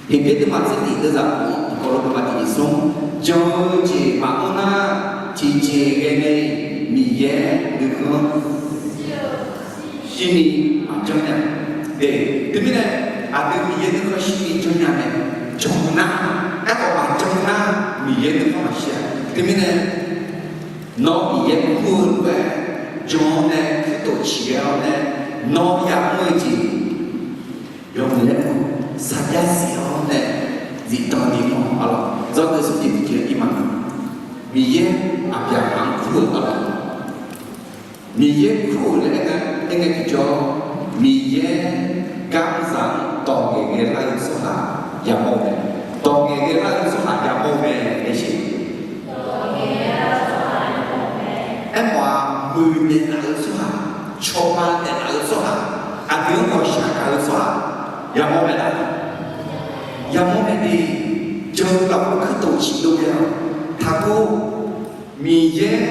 Heqbyaer deuvma tser tiq deuvzaq khof-anr tiqkawv lof deuvma tiq nyiq smr, jan-eu jeq maqanr nar, tiqjeq ghae nae Miqyaer nuikhanr shirni maqjanr nya. Teumirnae, aqdui Miqyaer nuikhanr shirni janr nya mae. Jan nar, aerkhawf maqjan nar, Miqyaer nuikhanr maqshir-a. Teumirnae, nawr Miqyaer kur-eu lof-aer jan-awr nae, kuirtof ciqghae-awr nae, nawr yamr-eu jeq yawmuiq laer mr, sarjax siq-awr nae, zifdan ni mr-awr arlawq, dzawgeuf smr jeq tiqjeq-anr ir ma. Miqyaer Aqbyaqhaq-anr kur-eu arlawq, Miqyaer kur-euq laer aer nga, aer ngae tiqjawr, Miqyaer gar mrzaq-anr dawq ngaeqghae lar-eu tsawrhaq yamawr-eu mae. Dawq ngaeqghae lar-eu tsawrhaq yamawr-eu mae laer siq. Aermawf-aq, muiqnaeq laf-eu tsawrhaq, cawba naeqlaf-eu tsawrhaq, aqdui-anr ghawqshaq gaq-eu tsawrhaq yamawr mae laf. Yamawr mae de. Jan-eu lafkhoer kuirtof ciqdov ghae-awq. Taqgor, Miqyaer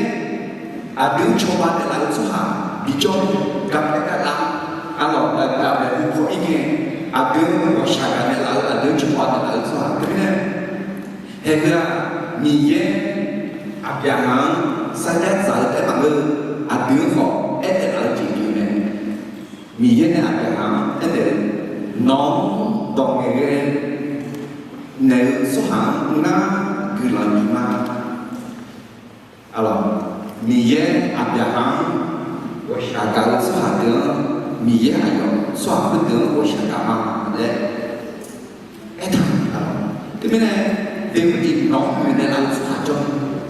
aqdui-anr cawba naeqlaf-eu tsawrhaq bijawr, gaqmae gaqlav, arlawq gaqmae gaqlav gaqmae guvkawv ir ngae, aqdui-anr ghawqshaq gaq naeqlaf-eu, aqdui-anr cawba naeqlaf-eu tsawrhaq teumirnae, haeqgheu-aq, Miqyaer Aqbyaqhaq-anr sarjax dzaq-eu taef maqngeur, aqdui-anr khawf aernaeq laf-eu jeq pyeuf mae. Miqyaer nae Aqbyaqhaq-anr aernaeq-eu, nawq-anr dawq ngaeqghae naeq-eu tsawrhaq-anr ngar guiqlanq bif ma. Arlawq, Miqyaer Aqbyaqhaq-anr ghawqshaq gaq-eu tsawrhaq deuq-anr, Miqyaer aqyawf tsawrhaq khoerdeuq-anr ghawqshaq gaq ma laer aertaq-euq. Teumirnae, deuq-eu jeq nawq-anr muiqnaeq laf-eu tsawrhaq jawr,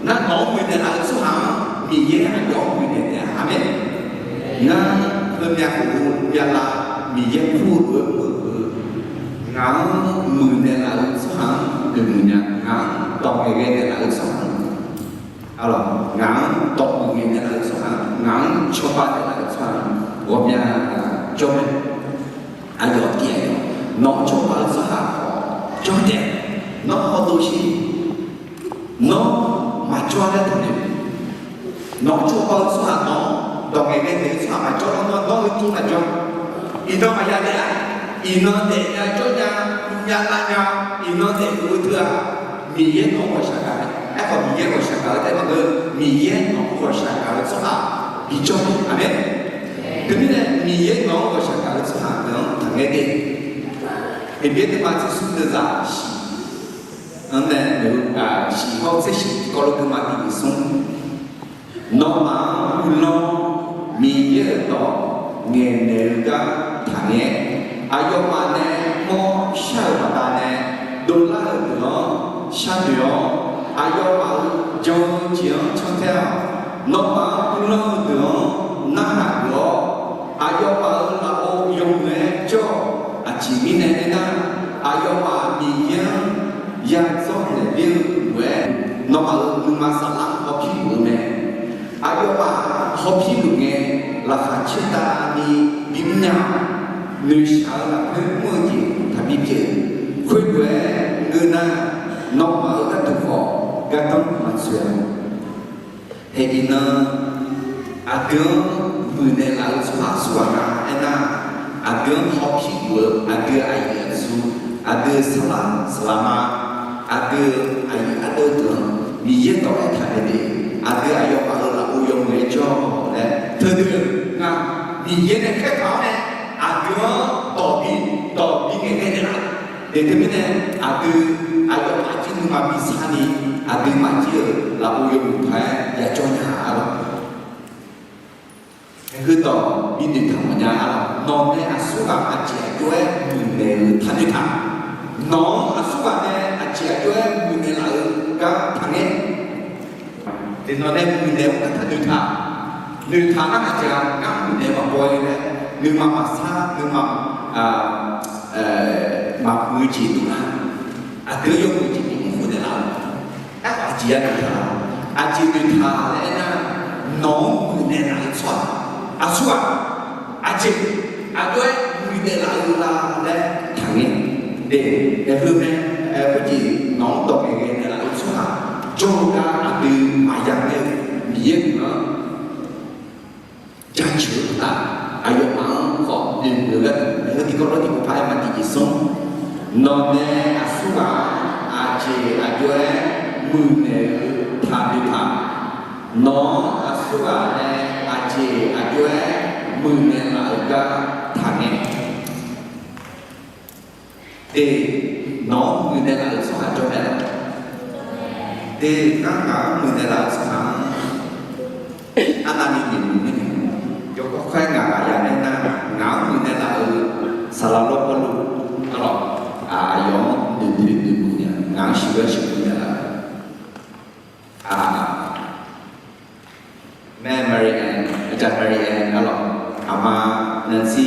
nar nawq-anr muiqnaeq laf-eu tsawrhaq-anr Miqyaer aqyawf-anr muiqnaeq taef-a. Aqmeq. Ngar heumyav khof-eu myavlav Miqyaer kur-eu lof-aer mr-eu, ngaq-anr muiqnaeq laf-eu tsawrhaq-anr noeqmuiq nya, ngaq-anr dawq ngaeqghae naeqlaf-eu tsawrhaq-anr Arlawq, ngaq-anr dawqmuiq ngaeqnaeq laf-eu tsawrhaq, ngaq-anr cawba naeqlaf-eu tsawrhaq, ghawqmya jawr mae. Aqyawf tiv-aer, nawq-anr cawba-eu tsawrhaq khawf jawr taef, nawr hawdov shir, nawr maqjawr laer taqnoeq. Nawq-anr cawba-eu tsawrhaq, nawq-anr dawq ngaeqghae naeq-eu tsawrhaq maqjawr lar nar, nawr heudov maqjawr. Iqnan maqya daef-a. Iqnan daefnya jawrnya, myav lavnya, iqnan daefluf-eu teu-aq, Miqyaer nawq-anr ghawqshaq gaq mae. Aerkhawf Miqyaer ghawqshaq gaq-eu taef maqngeur, Miqyaer nawq-anr ghawqshaq gaq-eu tsawrhaq bijawr mae. Aqmeq. Teumirnae Miqyaer nawq-anr ghawqshaq gaq-eu tsawrhaq deuq-anr taqngaer de. Heqbyaer deuvma tsersmr deuvzaq shiq-anr nae, shiq hawr tser shiq tiqkawv lof deuvma tiq geuf smr. Nawmaf-anr uvlanr-awr, Miqyaer-euq dawq ngaeqnaeq-eu gar taqngaer. Aqyawfmaf nae mawr shar-euq baqdanae dovlar-euq deuq-anr sharnoeq-awr, aqyawfmaf-euq jan-eu jeq-anr cantae-awq. Nawmaf-anr uvlanr-eu deuq-anr narhaq geuf-awr, aqyawfmaf-euq lafov yawmuiq-aer jawr-awq. Aqjeq mirnae aernar, aqyawfmaf Miqyaer-anr yadzawr naeq ler-eu lof-aer, nawmaf-euq nuima saflar-anr hawpir luf-eu mae. Aqyawfmaf hawpir luf ngae, laqkhaq caertavni bimr nya-awq. Noeqshaq-eu lafkhoer mr-eu jeq taqbi pyeuf. Khoerlof-aer ngeur nar, nawmaf-euq gharduq khawf gardanr maqtsoeq-a. Haeq iqnan, aqdui-anr muiqnaeq laf-eu tsawrhaq aqsurghaq nga aernar, aqdui-anr hawpir luf-eu aqdui aqyuif aqtsu, aqdui saqlaq saqlaq ma, aqdui aqyuif aqdeuv deuq-anr Miqyaer dawq aertaq naeq de, aqdui aqyawfmaf-euq lafov yawmuiq-aer jawr-awq laer teudeuq nga. Miqyaer nae khaertaq-awr nae aqdui-anr dawq bi, dawq bi ngaeqghae naeqlaf. Teq teumirnae aqdui aqyawfmaf jir nuima bi sarni, aqduimaf jir-euq lafov yawmuiq paq-aer yajawr nya-a lawq. Heudawq bi noeqtaq mawfnya-a lawq. Nawq nae aqsurghaq aqjeq aqjox-aer muiqnaeq-eu taqnoeq taq. Nawq-anr aqsurghaq nae aqjeq aqjox-aer muiqnaeq laf-eu gar taqngaer. Tiqnan nae muiqnaeq-eu gar taqnoeq taq. Noeqtaq nar aqjeq-aq ngar muiqnaeq maqbaw-ir laer, nuima maqsar, nuima maqmuiq-eu jeq dovlar. Aqdui yawmuiq jeq bi mr khof naeqlaf-eu. Aerkhawf aqjeq ya noeqtaq laf. Aqjeq noeqtaq laer aernar, nawq-anr muiqnaeq laf-eu tsawrhaq aqsurghaq aqjeq aqjox-aer muiqnaeq laf-eu la laer taqngaer. Teq, aerheu mae, khoerjeq nawq-anr dawq ngaeqghae naeqlaf-eu tsawrhaq jawr-eu gar aqdui maqya ngaer-eu Miqyaer guiqlanq-anr jaceuq-eu uqtaf, aqyawfmaf-anr khawf noeqmuiq-eu gharduq, heu tiqkawv lawr tiqkawv paq-aer maq tiqjeq smr. Nawq nae aqsurghaq aqjeq aqjox-aer muiqnaeq-eu taqnoeq taq. Nawq-anr aqsurghaq nae aqjeq aqjox-aer muiqnaeq laf-eu gar taqngaer. Teq, nawq-anr muiqnaeq laf-eu tsawrhaq jawr mae laf. Teq, ngar ngaq-anr muiqnaeq laf-eu tsawrhaq-anr arnavni noeqmuiq mirnae, yawkawr khaer ngaq ghaq ya nae nar, ngaq-anr muiqnaeq laf-eu saqlaq lawr Pawrluv, arlawq, aqyawf-anr noeqdoe noeqmuiq nya, ngaq-anr sheuqghae sheuqmuiq nya laf. Mae Mary Ann, aqcawq Mary Ann arlawq, aqma Nancy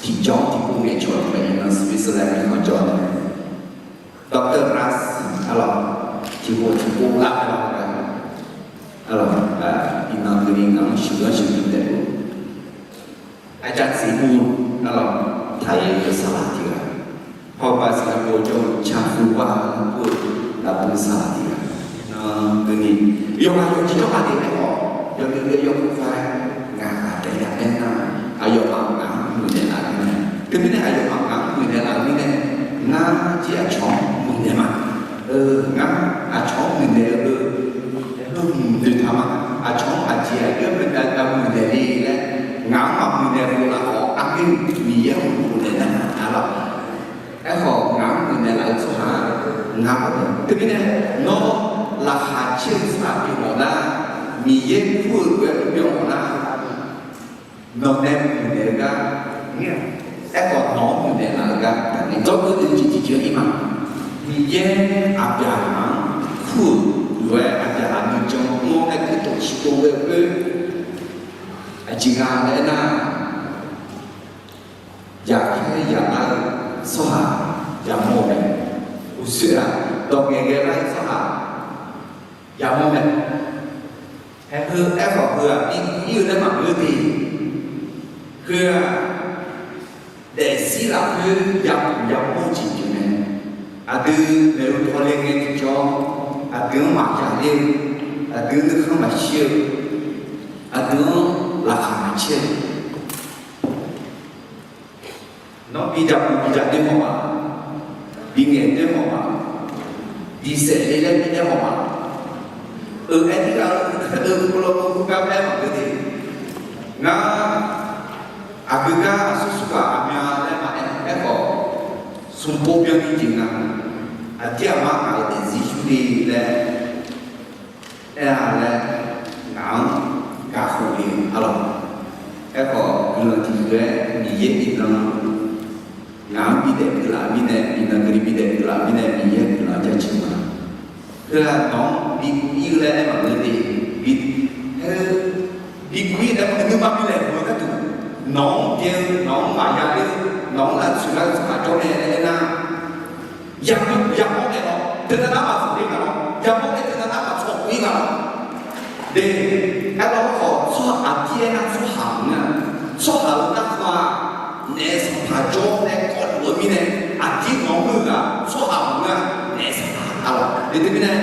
tiqjawr tiqpov ngaeqcawq mae, iqnan Switzerland-anr jawr-eu mae. Doctor Ras arlawq, tiqpov tiqpov lar-aer lawr mae. Arlawq, iqnan keuvni ngaq-anr sheuqghae sheuqmuiq taef-eu aqcawq Siqbuv arlawq, taqir-eu saqlaq tiq ghaq, hawba Singapore jawr-eu Chafuba lar-eu lafbui saqlaq tiq ghaq, iqnan keuvni yawqghaq yawqjeq jawrma daef-aer khawf, yawdui dui yawkawr khaer ngaq ghaq taef ya aernar, aqyawfmaf ngaq-anr muiqnaeq laf-eu mirnae, teumirnae aqyawfmaf ngaq-anr muiqnaeq laf-eu mirnae, ngar jir aqcawq-anr muiqnaeq ma. Ngar aqcawq-anr muiqnaeq-eu heu, heu hmq noeqtaq ma. Aqcawq-anr aqjeq aqjox-aer muiqnaeq le laer, ngaq-anr maqmuiqnaeq khof laf khawf, aqgeu Miqyaer-anr muiqnaeq nar-aq lawq. Aerkhawf ngaq-anr muiqnaeq laf-eu tsawrhaq-aq, ngaq-anr teumirnae nawr laqkhaq caer-eu tsawrhaq pyeuf mawf nar, Miqyaer kur-eu lof-aer kur byan mawf nar, nawq nae muiqnaeq-eu gar, aerkhawf nawq-anr muiqnaeq laf-eu gar, dzawrgeur deuq jeq tiqjeq-ir ma. Miqyaer aqbyaqhaq-anr kur-euq lof-aer aqbyaqhaq nuijan mr-awr nae kuirtof ciqpov ghae-eu khoer, aqjeq nga laer aernar, yaqkhaer yaqlar-eu tsawrhaq yamawr-eu mae. Uqshoe-aq, dawq ngaeqghae lar-eu tsawrhaq yamawr mae. Hae heu aerkhawf heu-aq, bi ir-eu laer maqngeur de. Heu-aq, daefzir lafkhoer yamawr yamawr-eu jeq pyeuf mae. Aqdui maeqhu paw le ngae tiqjawr, aqdui-anr maqya ler-eu, aqdui-anr nuikhanr maqshir-eu, aqdui-anr laqkhaq maqcaer-eu, nawr bi jaqbuq bi jaqdoer haw ma, bi ngaeq doer haw ma, bi saef le laer bi aer haw ma. Eu, aer tirghaq-eu, eu, kuvlawr kuvgar aer maqngeur de. Ngar aqgeu gar aqsur sur ghaq aqmyan laer maqaer, aerkhawf smrpov byanni jeq nga. Aqdir aqmar ngaq-euq daefzir yur le laer aer-a laer, ngaq-anr gaq khof le arlawq. Aerkhawf guiqlanq tiqkhof-aer Miqyaer iqnan ngaq-anr bidaef keuvlaf mirnae, iqnan keuvle bidaef keuvlaf mirnae Miqyaer guiqlanq jaceuq ma. Heu-aq nawq-anr bi guv ir-eu laer aer maqngeur de. Bi, heu, bi guv ir-eu laer maqngeur, nuima bi laeqhmq-eu gharduq, nawq-anr byan-eu, nawq-anr maqya ler-eu, nawq-anr lavtsoeq lar-eu tsawrhaq jawr mae laer aernar, yamawr, yamawr nae lawr teunav nar maqzanq ler nga lawr, yamawr nae teunav nar maqtsawq ir nga lawr. De, aerlawr khawf tsawrhaq aqdir aernar tsawrhaq maqngeur-a. Tsawrhaq-euq narkhan-aq, naef sanqpaq jawr nae kawvluf-eu mirnae, aqdir nawq-anr muir-eu ghaq tsawrhaq maqngeur-a, naef sanqpaq arlawq. Teumirnae,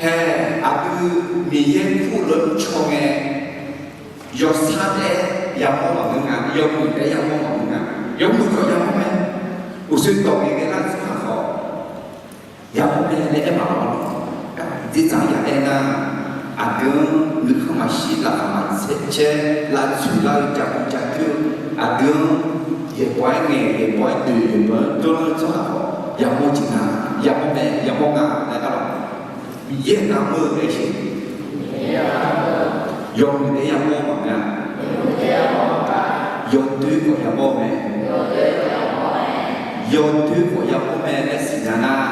hae, aqdui Miqyaer kur-eu lof-aer caw ngae, yawsar taef-aer yamawr maqngeur nga, yawmuiq taef-aer yamawr maqngeur nga, yawmuiq khawf yamawr mae. Uqshoe dawq ngaeqghae lar-eu tsawrhaq khawf yamawr mae laer aer maqlawr. Dzerdzaq ya aernar, aqdui-anr nuikhanr maqshir, laqkhaq maqcaer, lavtsoeq lar-eu jaqguv jaqdoer-eu, aqdui-anr yaeqbawq-aer ngaeq, yaeqbawq-aer doeq, yaeqbawq-aer jawrlar-eu tsawrhaq khawf yamawr jeq nga, yamawr mae, yamawr nga laer arlawq. Miqyaer-euq gar mr-eu aer-eu jeq, yawmuiq taef-aer yamawr maqngeur-a. Yawdoer khawf yamawr mae. Yawdoer khawf yamawr mae laer siqnya nar,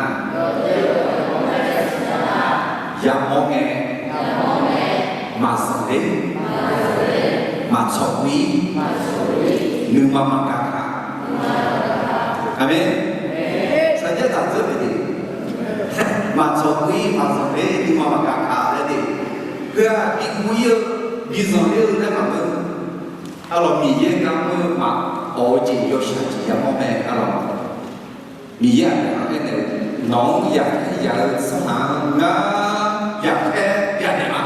yamawr ngae, maqzanq ler, maqtsawq guv-ir, nuima maqgaq kaq. Aqmeq. Saqjax taq dzeur pyeuf de. Maqtsawq guv-ir, maqzanq ler, nuima maqgaq kaq laer de. Heu-aq bi guv-ir-eu, bi zanqler-eu laer maqngeur. Arlawq, Miqyaer gar mr-eu maqawq-eu jeq yawshaq jeq yamawr mae arlawq. Miqyaer aqdui-anr aernaeq-eu, nawq-anr yaqkhaer yaq-eu tsawrhaq-anr ngar yaqkhaer yanaeq ma.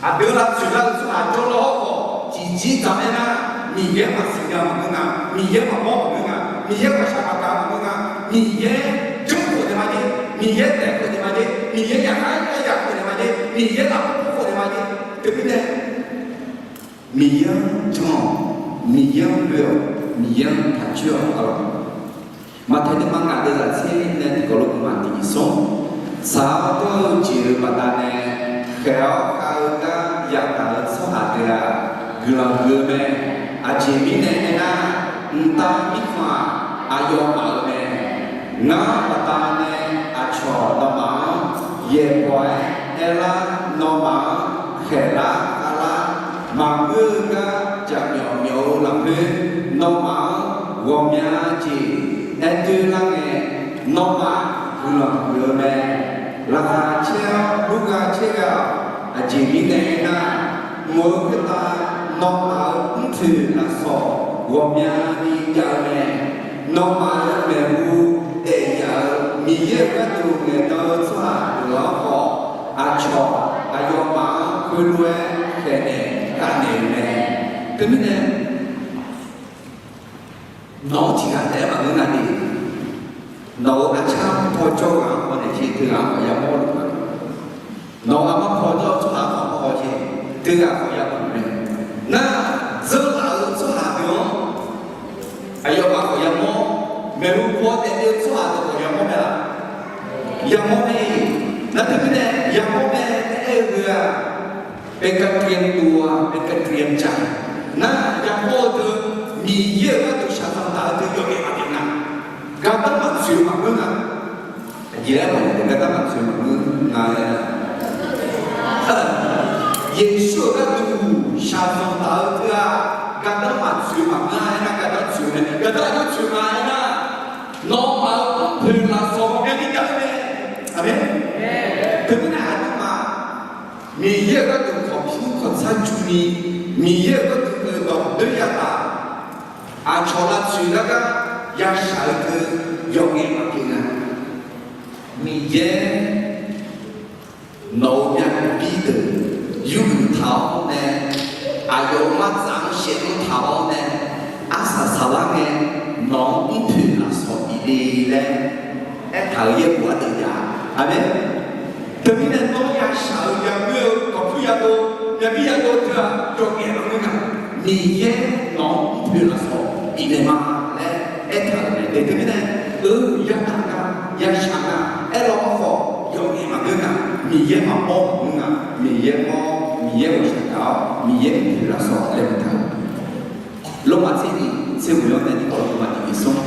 Aqdui-anr lavtsoeq lar-eu tsawrhaq jawrlawr-awr khawf tiqjir dzaq-aer nar, Miqyaer maqsiq nya maqngeur nga, Miqyaer maqmawr maqngeur nga, Miqyaer ghaqshaq maqgaq maqngeur nga, Miqyaer janrkhof naeq ma jer, Miqyaer daefkhof naeq ma jer, Miqyaer yaqkhaer yaqkhof naeq ma jer, Miqyaer lafkhoer khof naeq ma jer. Teumirnae Miqyaer-anr jan-awq, Miqyaer-anr loe-awq, Miqyaer-anr taqcoer-awq arlawq. Maqtaeq nuima ngaq deuq zaq tser nae tiqkawv lof-aer maqtiq smr, saq-awr dawr-eu jeq-euq baqdanae khaeq-awr khav-eu gar yadaq-eu tsawrhaq deuq-aq, guiqlanq huiq-eu mae. Aqjeq mirnae aernar, mqtav mirkhanq-aq, aqyawfmaf-euq mae. Ngar baqdanae aqcawq nawmaf-anr yaeqbawq-aer aerlar, nawmaf-anr khaeqlar khavlar, maqngeur-eu gar jaqmyawf myawf-eu lafkhoer, nawmaf-anr ghawqmya jeq aer doer lar ngae, nawmaf guiqlanq huiq-eu mae. Laqkhaq caer-awr lurgha caer ghae-awq. Aqjeq mirnae aernar, mq-eu khoertav nawmaf-euq mrpoeq lafsawq ghawqmyani jav-eu mae. Nawmaf-euq maeqhu daef yaf-euq Miqyaer-euq gharduq ngaeqdan-eu tsawrhaq deuq-anr khawf, aqcawq aqyawfmaf-anr khoerlof-aer khaeqnaeq khavnaeq-eu mae. Teumirnae nawq-anr tiqghaq taef-aer maqngeur nga de. Nawq-euq aqcar paw jawr ghaq-anr paw naeq jeq teughaq-anr khawf yamawr luf ma. Nawq-euq aqmar paw jawr-eu tsawrhaq-anr khawf paw jeq teughaq khawf yamawr luf mae. Nar, dzeurlaf-euq tsawrhaq deuq-anr aqyawfmaf khawf yamawr, maeqhu paw daefle-eu tsawrhaq deuq khawf yamawr mae laf? Yamawr mae. Nar teumirnae yamawr mae aer-eu heu-aq, เป็นการเตรียมตัว เป็นการเตรียมใจ nar, yamawr-eu deuq Miqyaer-euq gharduq shaqzanq taq-eu deuq yawdaef maqpyeuf nga. Gardanr maqtsoeq maqngeur nga. Aqjeq aer-aq, gardanr maqtsoeq maqngeur nga laer, Yeqsur-euq gharduq shaqzanq taq-eu deuq-aq, gardanr maqtsoeq maqngeur-a aernar, gardanr tsoeq mae. Gardanr aqjox tsoeq nga aernar, nawmaf-euq mrpoeq lafsawq ghawqmyani jav-eu mae. Aqmeq. Teumirnae tsarjuni, Miqyaer-euq gharduq dawq doer yataf, aqcawq lavtsoeq lar gar yashaq-eu teu yawqngaef maqpyeuf nga. Miqyaer nawq-euq myavnuiv bir deuq yurgeuf taq-awr nae, aqyawf-euq martsaq-anr shaevdov taq-awr nae, arsaq saqlar ngae nawq-anr mrpoeq lafsawq bif le laer aertaq-euq yaerbof ardeuv jav-a. Aqmeq. Teumirnae nawr yashaq-euq yaghoer-eu dawqpur yadov, myavbir yadov teu-aq yawqngaef maqngeur nga. Miqyaer nawq-anr mrpoeq lafsawq bifnaeq ma laer aertaq-euq mae. Teumirnae, eu, yadaq nga, yashaq nga, aerlawr khawf yawqngaef maqngeur nga. Miqyaer maqmawr maqngeur nga. Miqyaer mawr, Miqyaer ghawqshaq gaq-awr Miqyaer mrpoeq lafsawq laeqhmq taq-euq Lormav tser nyiq tser ghoeq-anr nae tiqkawv tiqma tiqjeq smr.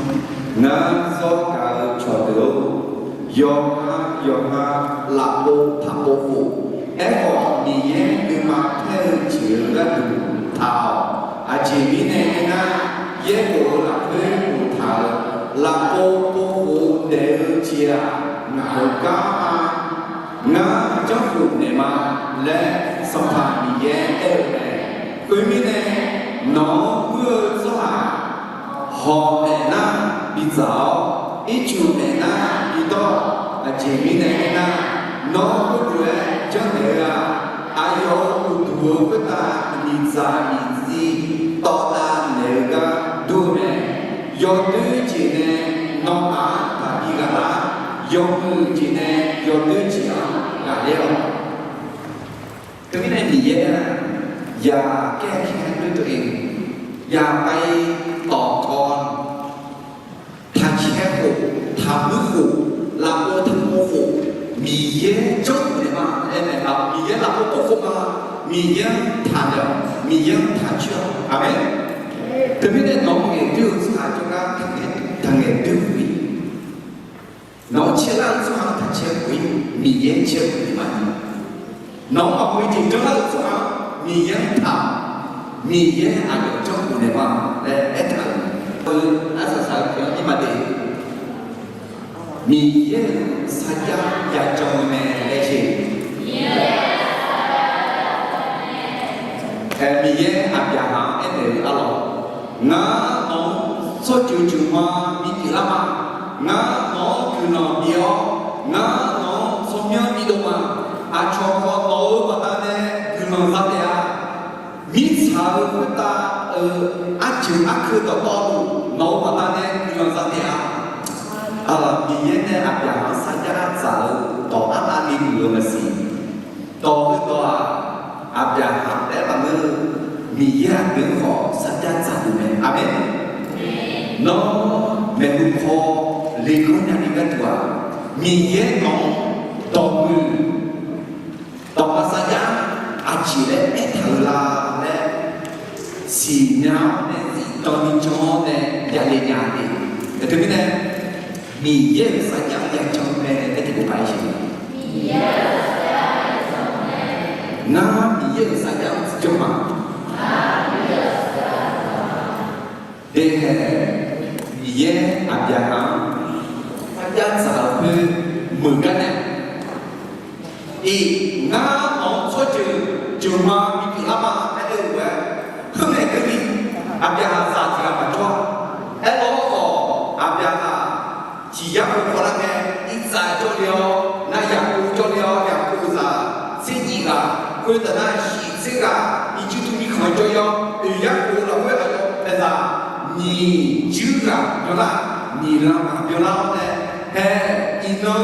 Ngar zawr gaq-eu cawqdeuq-or, yawqha yawqha lafpov taqpov khof, aerkhawf Miqyaer nuima paer-eu jeq-euq gharduq taq-awq. Aqjeq mirnae aernar, yaerbof-euq lafkhoer boftaq-euq lafpov pov khof daef-eu jeq-aq, ngaq-euq gar-a. Ngar janrkhof naeq ma laer Sanqpaq Miqyaer aer-eu mae. Khoermirnae, nawq-anr muir-eu tsawrhaq hawq naeq nar bidzaq-awr, ircuf naeq nar bidawr-awq. Aqjeq mirnae aernar, nawr khoerdeuq-aer janrnaeq-eu-aq, aqyawf-euq uqduq-eu khoertav miqdzaq miqdziv tawvdav naeq-eu gar dur-eu mae. Yawdoer jeq nae nawmaf-anr taqbi ghaqlar, yawmuiq jeq nae yawdoer jeq-anr ghaqler-awq. Teumirnae Miqyaer-aq, อย่าแก้แค้นด้วยตัวเอง อย่าไปต่อกร taqcaer khof, taqmuir khof, lafpov taqpov khof, Miqyaer janrnaeq ma aer mae. Miqyaer lafpov pov khof ma, Miqyaer-anr taqnaeq-awq, Miqyaer-anr taqcoer-awq. Aqmeq. Teumirnae nawq-anr ngaeqdoer-eu tsawrhaq jawrgar taqngaeq doer khof-ir. Nawq-anr caerlar-eu tsawrhaq-anr taqcaer khof-ir, Miqyaer caer khof-ir maqni. Nawq-anr maqmuiq jeq janrlar-eu tsawrhaq-anr Miqyaer-anr taq, Miqyaer aqyawf janrkhof naeq ma laer aertaq-euq mae. Arsaq saq-eu tiq-anr ir ma de. Miqyaer-euq sarjax yajan-eu mae laer jeq. Ae, Miqyaer Aqbyaqhaq-anr aernaeq-eu arlawq, ngar nawq-anr tsawrjeuq jeuqma bipyeuf lar ma. Ngar nawq-anr guiqlanq bif-awr, ngar nawq-anr tsawrmyanr bidov ma. Aqcawq khawf nawq-euq baqdanae guiqlanq za taef-a. Mirtsaq-euq khoertav-euq arjeuq arkeuv dawqtawvluf nawq-euq baqdanae guiqlanq za taef-a. Aqlaf Miqyaer nae Aqbyaqhaq-anr sarjax dzaq-eu dawq arnavni muiq-eu maqsiq. Dawq heudawq-aq, Aqbyaqhaq laer maqngeur-eu, Miqyaer aqdui-anr khawf sarjax dzaqduq mae. Aqmeq. Nawr maeqhu paw leganr nyani gharduq-aq, Miqyaer nawq-anr dawqmuiq dawqma sarjax aqjeq laer aertaq-eu la laer siqnya-awr nae zifdan ni jan-awr nae yale nya-a de. Teumirnae, Miqyaer-euq sarjax-anr yajan mae laer tiqpov paq-aer siq. Ngar Miqyaer-euq sarjax-anr tiqjan ma. Dehae, Miqyaer Aqbyaqhaq-anr sarjax dzaq-eu khoer meuq gar nae, iq, ngar nawq-anr tsawrjeuq jeuqma bipyeuf lar ma laer aer-eu lof-aer, khoerngae keuvni Aqbyaqhaq zaq tiq ghaq maqjawr-a. Aerlawr khawf, Aqbyaqhaq tiq yar khof khawf lar ngae, Irsaq jawrle-awr nar, Yaqkov jawrle-awr, Yaqkov zaq tser nyiq ghaq, khoertav nar shiq tser ghaq, Irjirtuv mirkhanq jawr-ir-awr, oeq yar khof lafkhoer aqyawf paeqzaq nyiq juir ghaq byanlar, nyiq lan ghaq byanlar-awr nae, hae, iqnan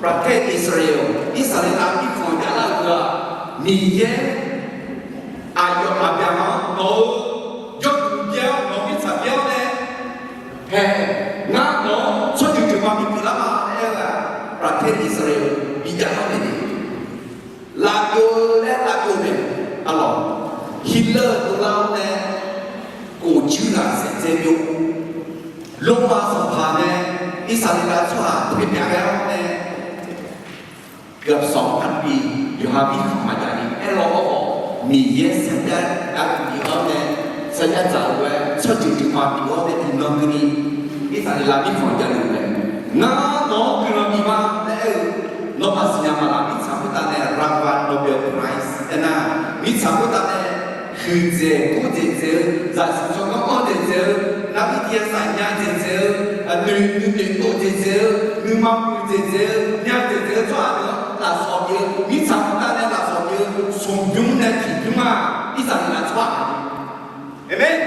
ประเทศอิสราเอล Irsaqleqlav mirkhanq javlar-euq deuq-aq, Miqyaer aqyawf Aqbyaqhaq-anr nawq-eu jawrduq byaer-awr, nawq-eu mirtsaq byaer-awr nae, hae, ngar nawq-anr tsawrjeuq jeuqma bipyeuf lar ma laer aer-eu-aq, ประเทศอิสราเอล bijavlar naeq ni, lavbyov-eu laer lavbyov naeq, arlawq, Hitler dovlar-awr nae, khof juir ghaq saef dzae byov, Lormav sanqpaq nae Irsaqleqlav tsawrhaq taeqbyav ghae-awr nae, เกือบสองพันปี yawqha mirkhanq maqjav ni aerlawr-awr khawf, Miqyaer sarjax aqduq bif-awr nae, sarjax dzaq-eu lof-aer tsawrjeuq jeuqma bif-awr nae iqnan keuvni Irsaqleqlav mirkhanq javluf mae. Ngar nawq-anr guiqlanq bif ma laer aer-eu, nawmaf siqnya maqlaq mirtsaq khoertav nae รางวัล Nobel Prize aernar, Mirtsaq khoertav nae huiqdzaeq gordzaeq dzaeq-eu, zaqsiq tsawrganr anr dzaeq dzaeq-eu, navmir tiq ghaq safnya dzaeq dzaeq-eu, noeq noeq noeq dov dzaeq dzaeq-eu, nuima muiq dzaeq dzaeq-eu, nya dzaeq dzaeq-eu tsawrhaq deuq-anr lafsawq pyeuf-eu, mirtsaq khoertav nae lafsawq pyeuf-eu smqbymr nae tiqbymr-aq, Irsaqleqlav tsawrhaq mae. Aqmeq.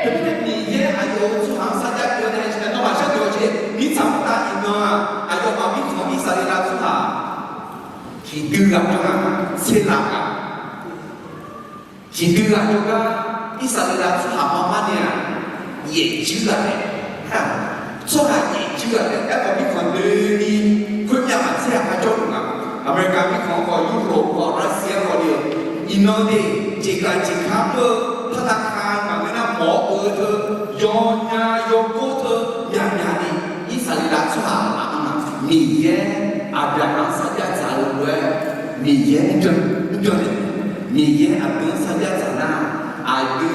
Teumirnae Miqyaer aqyawf-euq tsawrhaq-anr sarjax pyeuf-eu nae, nawmaf sharnoeq-awq jeq, mirtsaq khoertav iqnan-aq, aqyawfmaf mirkhanq Irsaqleqlav tsawrhaq tiqdui ghaq pyeuf-a, tserlaf ghaq. Tiqdui ghaq jawrgar, Irsaqleqlav tsawrhaq marmar ni-aq, yaefjuir ghaq taef. Tsawrhaq yaefjuir ghaq taef. Aerkhawf mirkhanq doeni khoermyav maqtser-aq, par jawrluf nga. America mirkhanq khawf, Europe khawf, Russia khawf ni-eu, iqnan ni jeqgaq jeqkar mr-eu, partaka maqngeur nar mawq-awr geuv-eu teu, yawnya yawgor teu, myaqmyaq ni Irsaqleqlav tsawrhaq-anr aqma Miqyaer Aqbyaqhaq-anr sarjax dzaq-eu lof-aer, Miqyaer mrbyan mrbyan naeq, Miqyaer aqdui-anr sarjax dzaq nar, aqdui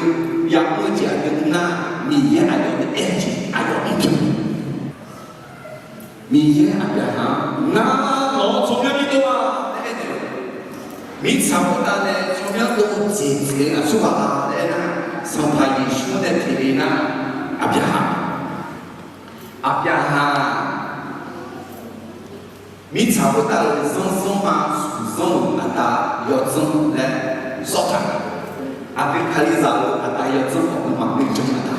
yamr-eu jeq aqdui mr nar, Miqyaer aqyawf nae aer-eu jeq aqyawf mrbyan Miqyaer Aqbyaqhaq-anr, ngar nawq-anr tsawrmyanr bidov-a laer aernaeq-eu, mirtsaq khoertav nae tsawrmyanr dov-eu jeq dzaeq-eu aqsurghaq laer aernar, Sanqpaq Yeqsur nae pyeufle nar, Aqbyaqhaq, Aqbyaqhaq mirtsaq khoertav-euq zanrzanr ma, smq zanr-euq aqda yawdzanr laer sawr taq-a. Aqdui Kalizaq-euq aqda yawdzanr khawf maqngeur, jan aqda.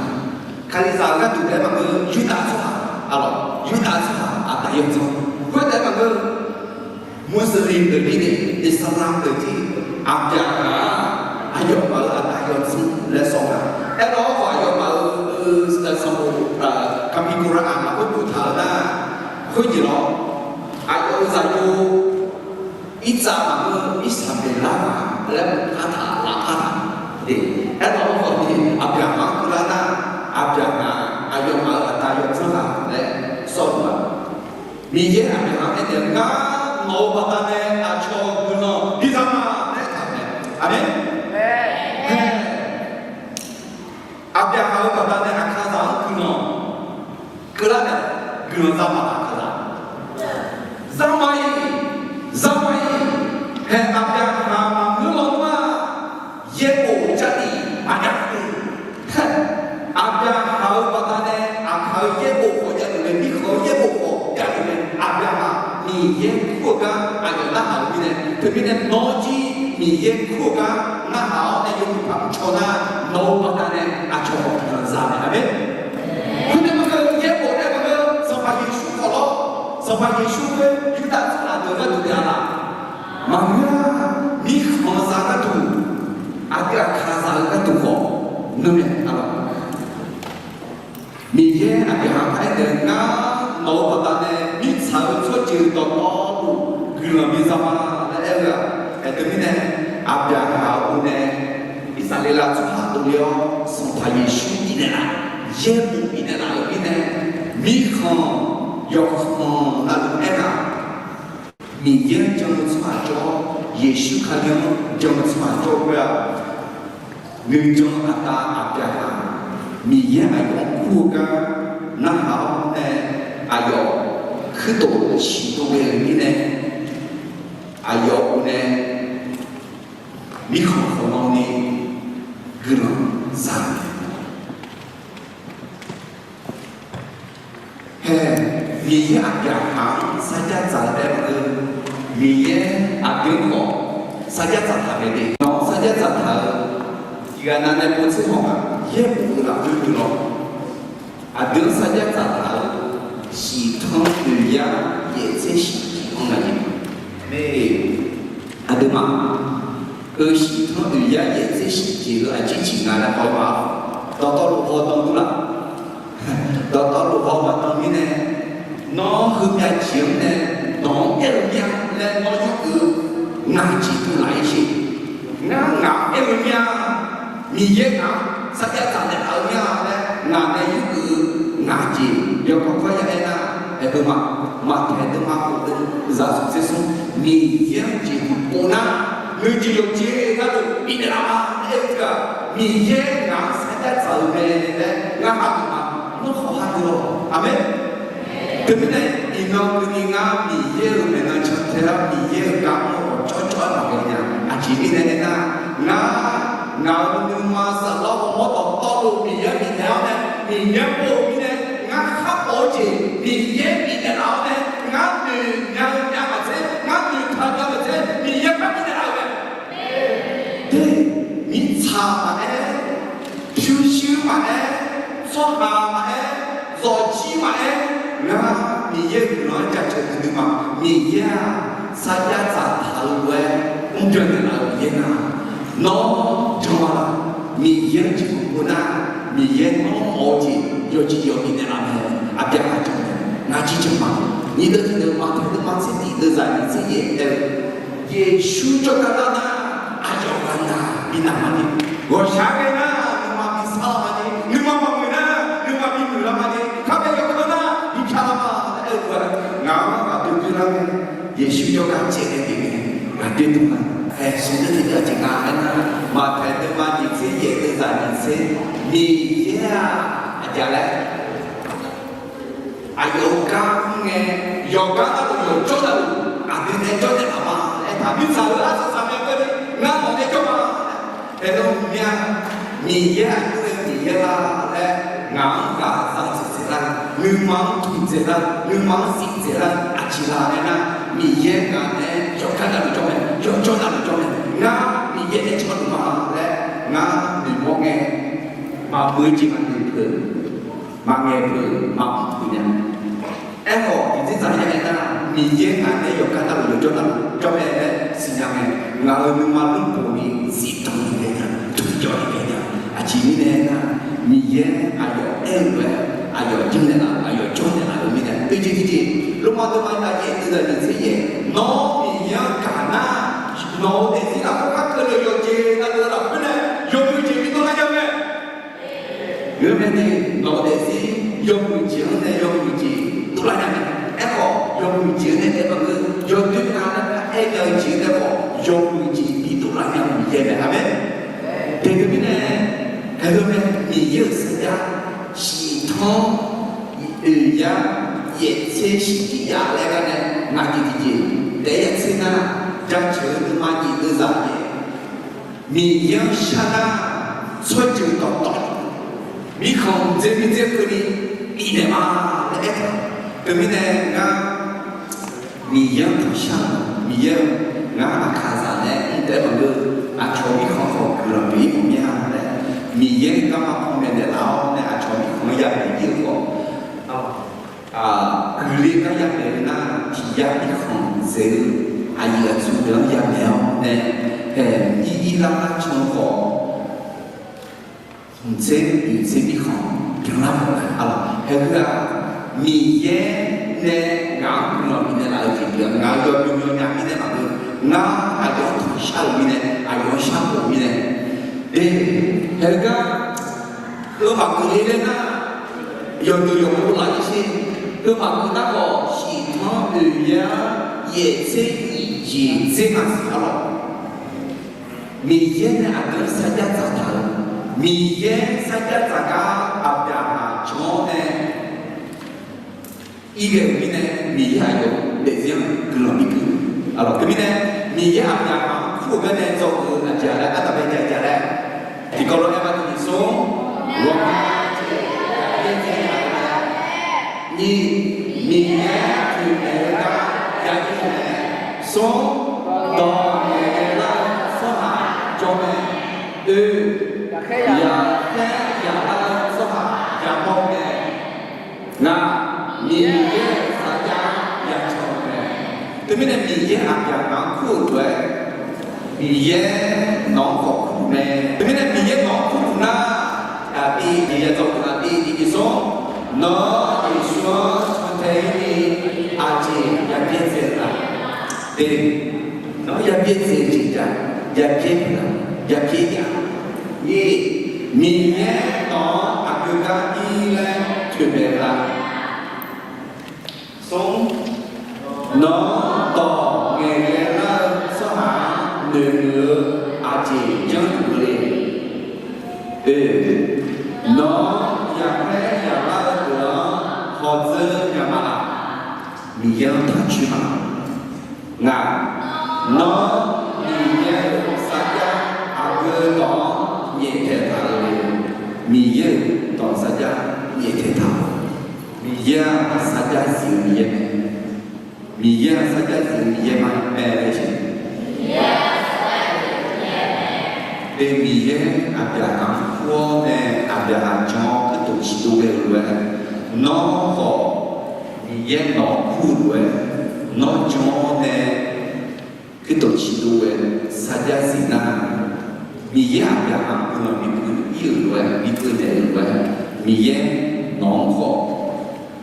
Kalizaq-euq gharduq taef-aer maqngeur, Yurdav tsawrhaq, aqlawq, Yurdav tsawrhaq aqda yawdzanr. Khoertaef-aer maqngeur, Muslim deuq jir ni, Islam deuq jir, Aqbyaqhaq-aq, aqyawfmaf-euq aqda yawdzanr laer sawr nga. Aerkhawf aqyawfmaf-euq sanqbof, Kamikora-aq lafkhoer boftaq-eu nar, khoerjeq lawr, aqyawf-euq zaqyo Irtsav maqngeur, Irsaqmeqlav-aq laer boftaq-aq lafkhoer taq. Aerkhawf ni Aqbyaqhaq-anr keuvlar nar, Aqbyaqhaq aqyawfmaf-euq aqda yawdzanr ghaq laer sawr-eu ma. Miqyaer Aqbyaqhaq-anr aernaeq-eu, ngar nawq-euq baqdanae aqcawq-euq guiqlanq biza ma laer aertaq-euq mae. Aqmeq. Aqbyaqhaq-euq baqdanae Aqkaqzaq-anr guiqlanq keuvlar nae, guiqlanq za ma-aq Aqkaqzaq. Za ma-iq, za ma-iq. Hae, Aqbyaqhaq maqngeur lawnmr-aq, yaerbof Jarlif maqjav-eu. Aqbyaqhaq-euq baqdanae Aqkaq-euq yaerbof khawf javluf mae, mirkhanq-eu yaerbof khawf javluf mae. Aqbyaqhaq Miqyaer kur-eu gar aqyawf narhaq-euq mirnae, teumirnae nawr jir Miqyaer kur-eu gar narhaq-awr nae yawmuiq paq mrcaw nar, nawq-euq baqdanae aqcawq khawf guiqlanq za mae. Aqmeq. Khoertav maqngeur, yaerbof taef maqngeur, Sanqpaq Yeqsur khawf lawr, Sanqpaq Yeqsur khoer Yurdav tsawrhaq deuq gharduq taef-a laf? Maqngeur-a. Mirkhanqzaq gharduq, aqdui Aqkaqzaq-eu gharduq khawf ngeur mae, aqlawq. Miqyaer Aqbyaqhaq-anr aernaeq-eu, ngar nawq-euq baqdanae mirtsaq-euq tsawrjeuq dawqtawvluf guiqlanq biza ma laer aer-eu-aq, aerteumirnae Aqbyaqhaq-euq nae Irsaqleqlav tsawrhaq dovle-awr Sanqpaq Yeqsur bifnaeq laf, yaerbof bifnaeq laf-euq mirnae, mirkhanq yawkhanq navluf aernar, Miqyaer-anr jan-eu tsawrhaq jawr-awr, Yeqsur Kali-anr jan-eu tsawrhaq jawr-eu khoer-aq, nuijan aqda Aqbyaqhaq, Miqyaer aqyawf-anr kur-eu gar narhaq-awr nae, aqyawf kuirtof siqdov ghae-euq mirnae, aqyawf-euq nae mirkhanq khawqnan ni guiqlanq za-eu Hae, Miqyaer Aqbyaqhaq-anr sarjax dzaq-eu taef-aer maqngeur, Miqyaer aqdui-anr khawf sarjax dzaqtaq mae de. Nawq-anr sarjax dzaqtaq-eu tiqghaq nav nae pov tser haw-aq, yaerbof-eu lafkhoer guiqlanq. Aqdui-anr sarjax dzaqtaq-eu shiqtanr oeqyar yaeftser shiq tiq-anr nga jeq. Aqduimaf-euq shiqtanr oeqyar yaeftser shiq jeq-eu aqjeq ciq nga laer haw-eu ma. Dawqtawvluf haw dan dur laf? Dawqtawvluf haw maqdan mirnae, nawr heumyav jeq-anr nae dawq-anr aer-eu mir-a laer nawr yurgeuf-eu ngaq jeq dovlaf-ir jeq. Ngar ngaq-anr aer-eu mir-a, Miqyaer ngaq-anr sarjax dzaq naeqlaf-eu mir-a laer ngaq nae yurgeuf-eu ngaq jeq yawkawr kawr ya aer nar, aerteu ma, Maqtaeq deuvma khof-eu zaqsiq tser smr, Miqyaer-anr jeqhu pov nar, nuijeq yawqjeq gharduq bifnaeq laf-a laer aer-eu teu-aq, Miqyaer ngaq-anr sarjax dzaq-eu mae laer ngar hageuf ma. Nawr khawf hageuf-awq. Aqmeq. Teumirnae iqnan keuvni ngar Miqyaer-euq maeqnan cantae-awr Miqyaer-euq gar mr-awr cawvcawv-aer maqghae nya-a. Aqjeq mirnae aernar, ngar, ngaq-euq nuima saflar ghawrmawr dawqtawvluf Miqyaer bifnaeq-awr nae, Miqyaer pov-eu mirnae, ngar khar pov-eu jeq Miqyaer bifnaeq laf-awr nae, ngar noeq nya-eu nya maqtser, ngar noeqtaq nya maqtser, Miqyaer khar bifnaeq laf-euq mae. Mirtsaq maqaer, pyurshuir maqaer, tsawrhaq maqaer, zawqjir maqaer, ngar Miqyaer guiqlanq-anr jaceuq-eu nuima, Miqyaer-aq, sarjax dzaqtaq-eu lof-aer mrbyan naeqlaf-eu Miqyaer nar, nawr jan-a laq. Miqyaer-anr jeqhmq pov nar, Miqyaer nawr mawf-eu jeq yawjeq yawq bifnaeq laf mae. Aqbyaqhaq jan mae, ngar jir jan ma. Nyiq deuq tiq deuq Maqtaeq deuvma tser tiq deuv zaq nyiq tser yaef aer-eu, Yeqsur jawrgar lar nar, aqyawf ghaq naq bi naq ma ni. Ghawqshaq ghae nar, nuima bi sar-eu ma ni. Nuima maqmuiq nar, nuima bi muiqlar ma ni. Kharbae yawkeuv nar, bi pyar lar ma laer aer-eu lof-aer, ngaq-anr ghaq doer doer lar ngae, Yeqsur jawrgar caev nae bif ngae, ghaq doer dmq ma. Aer, smq deuv tiq deuv aqjeq nga aernar, Maqtaeq deuvma nyiq tser yaef deuv zaq nyiq tser, Miqyaer-aq, aqjeq laer Aqyawf-euq gar mr ngae, yawqgar navluf yawqjawr navluf aqdui nae jawrnaeq laf ma laer aertaq, mirtsaq-euq arsaq saqmae keuvni ngar nawq nae jawr ma. Aernar, Miqyaer aqjox-aer Miqyaer la laer ngaq-anr ghaq za tsoeq dzaeq lar, nuima-anr tmq dzaeq lar, nuima-anr siq dzaeq lar, aqjeq la aernar, Miqyaer ngaq nae yawqgar navluf jawr mae, yawqjawr navluf jawr mae. Ngar Miqyaer nae jawrluf ma laer ngar noeqmawr ngae, maqbui jeq maqnoeq peuq, maqngaeq peuq, maqmr peuq nya. Aerkhawf, tiqjeq dzaq-aer aernar, Miqyaer ngaq nae yawqgar navluf yawqjawr navluf jawr mae laer siqnya ngae, ngaq-euq nuima lmrboq ni zifdan ni ghaenya, tmqjawr ni ghaenya. Aqjeq mirnae aernar, Miqyaer aqyawf aer-eu lof-aer, aqyawf janrnaeq laf, aqyawf jawrnaeq laf-eu mirnae, oeq jeq tiqjeq, Lormav deuvma taf yaef deuv zaq nyiq tser yaef, nawr Miqyaer-anr gaq nar, nawq-euq daefzir lafkhoer par keuvle-eu yawqjeq navluf-eu lafkhoer nae yawmuiq jeq bi dovlar nya mae. Geur mae ni, nawq-euq daefzir yawmuiq jeq-anr nae yawmuiq jeq dovlar nya mae. Aerkhawf, yawmuiq jeq-anr nae taef maqngeur, yawdoer nga laer aer nya-eu jeq-anr nae khawf yawmuiq jeq bi dovlar nya-eu Miqyaer mae. Aqmeq. Teudeuq mirnae, aerlof mae, Miqyaer-euq sarjax shiq tanr, oeq yar, yaef tser shir tiq yaf laer gar nae ngaq jeq tiqjeq taef-aer ya tser nar, jaceuq-eu nuima jeq deuv zaq yaef Miqyaer-anr shar nar, tsawrjeuq dawqtawv mirkhanq dzer mirdzer keuvni bifnaeq ma laer aertaq. Teumirnae ngar Miqyaer-anr tanqshar-eu, Miqyaer-eu, ngar aqkaqzaq nae mr taef-aer maqngeur, aqcawq mirkhanq khawf guiqlanq pyeuf-ir mawf mir-a laer, Miqyaer-euq garma panmaeq naeqlaf-awr nae aqcawq mirkhanq-anr yadaef ir-eu khawf, guiqle gar yadaef-eu nar, tiq yar mirkhanq dzaeq-eu aqyuif aqtsu deuq-anr yadaef-awr nae, haeq ir ir lar lar can-eu khawf, smq tser nyiq tser mirkhanq byanlar mawf-a. Haeq heu-aq, Miqyaer nae ngaq-anr guiqlanq bifnaeq laf-eu jeq pyeuf-a, ngaq-euq yawbymr yawnya mirnae maqngeur, ngar aqyawf-anr tanqshar-euq mirnae, aqyawf-anr sharbof-eu mirnae, de, haeq gar heu maqgeuf le laer nar, yawqdeuq yawqpov laf-ir sher. Heu maqgeuf nar khawf, shiq tanr oeq yar yaef tser nyiq jeq dzer nga siq arlawq. Miqyaer nae aqdui-anr sarjax dzaqtaq-eu, Miqyaer sarjax dzaq gar Aqbyaqhaq jan-awr nae ir ghae-euq mirnae, Miqyaer aqyawf-euq daefzir-anr guiqlanq bigui. Arlawq, teumirnae, Miqyaer Aqbyaqhaq-anr kur-euq garnae dzawgeuf-eu aqjeq-a laer, ardanqbae jav-a laer, tiqkawv lof-aer ma tiqjeq smr, ghawqmya jeq, nyiq, Miqyaer toeqmaeq-eu gar ya ir-eu mae. Smr, dawq ngaeqghae lar-eu tsawrhaq jawr mae. Oe, yaqkhaer yaqlar-eu tsawrhaq yamawr mae. Ngaq, Miqyaer-euq sarjax ya can-eu mae. Teumirnae Miqyaer Aqbyaqhaq-anr kur-euq lof-aer, Miqyaer nawq-anr khawf kur-euq mae. Teumirnae Miqyaer nawq-anr kur-euq nar, aqdui jeq ya dzawgeuf-a, aqdui jeq smr, nawr Yeqsur-anr cantae-ir ni aqjeq ya byaerdzae-eu la? De, nawr ya byaerdzae-eu jeq jav, ya byaer-a, ya byaer-a. Nyiq, Miqyaer nawq-anr aqgeu gar ir laer toeqmaeq la? Smr, nawr dawq ngaeqghae lar-eu tsawrhaq-anr noeqmuiq-eu aqjeq janrluf le? Oe, nawr yaqkhaer yaqlar-eu deuq-anr hawdzeur nya ma laf? Miqyaer-anr tanqcoer ma. Ngaq, nawr Miqyaer-euq nyaeftaeq taq-eu le. Miqyaer-euq dawq sarjax nyaeftaeq taq-awq. Miqyaer-aq sarjax zif-eu Miqyaer mae. Miqyaer-aq sarjax zif-eu Miqyaer mae laer siq. Miqyaer, Aqbyaqhaq-anr kur-awr nae Aqbyaqhaq jan-awr kuirtof ciqdov ghae-euq lof-aer, nawr khawf Miqyaer nawq-anr kur-eu lof-aer, nawr jan-awr nae kuirtof ciqdov ghae sarjax zif nar, Miqyaer Aqbyaqhaq-anr guiqlanq bikeuv ir-euq lof-aer, bikeuv naeq-euq lof-aer, Miqyaer nawq-anr khawf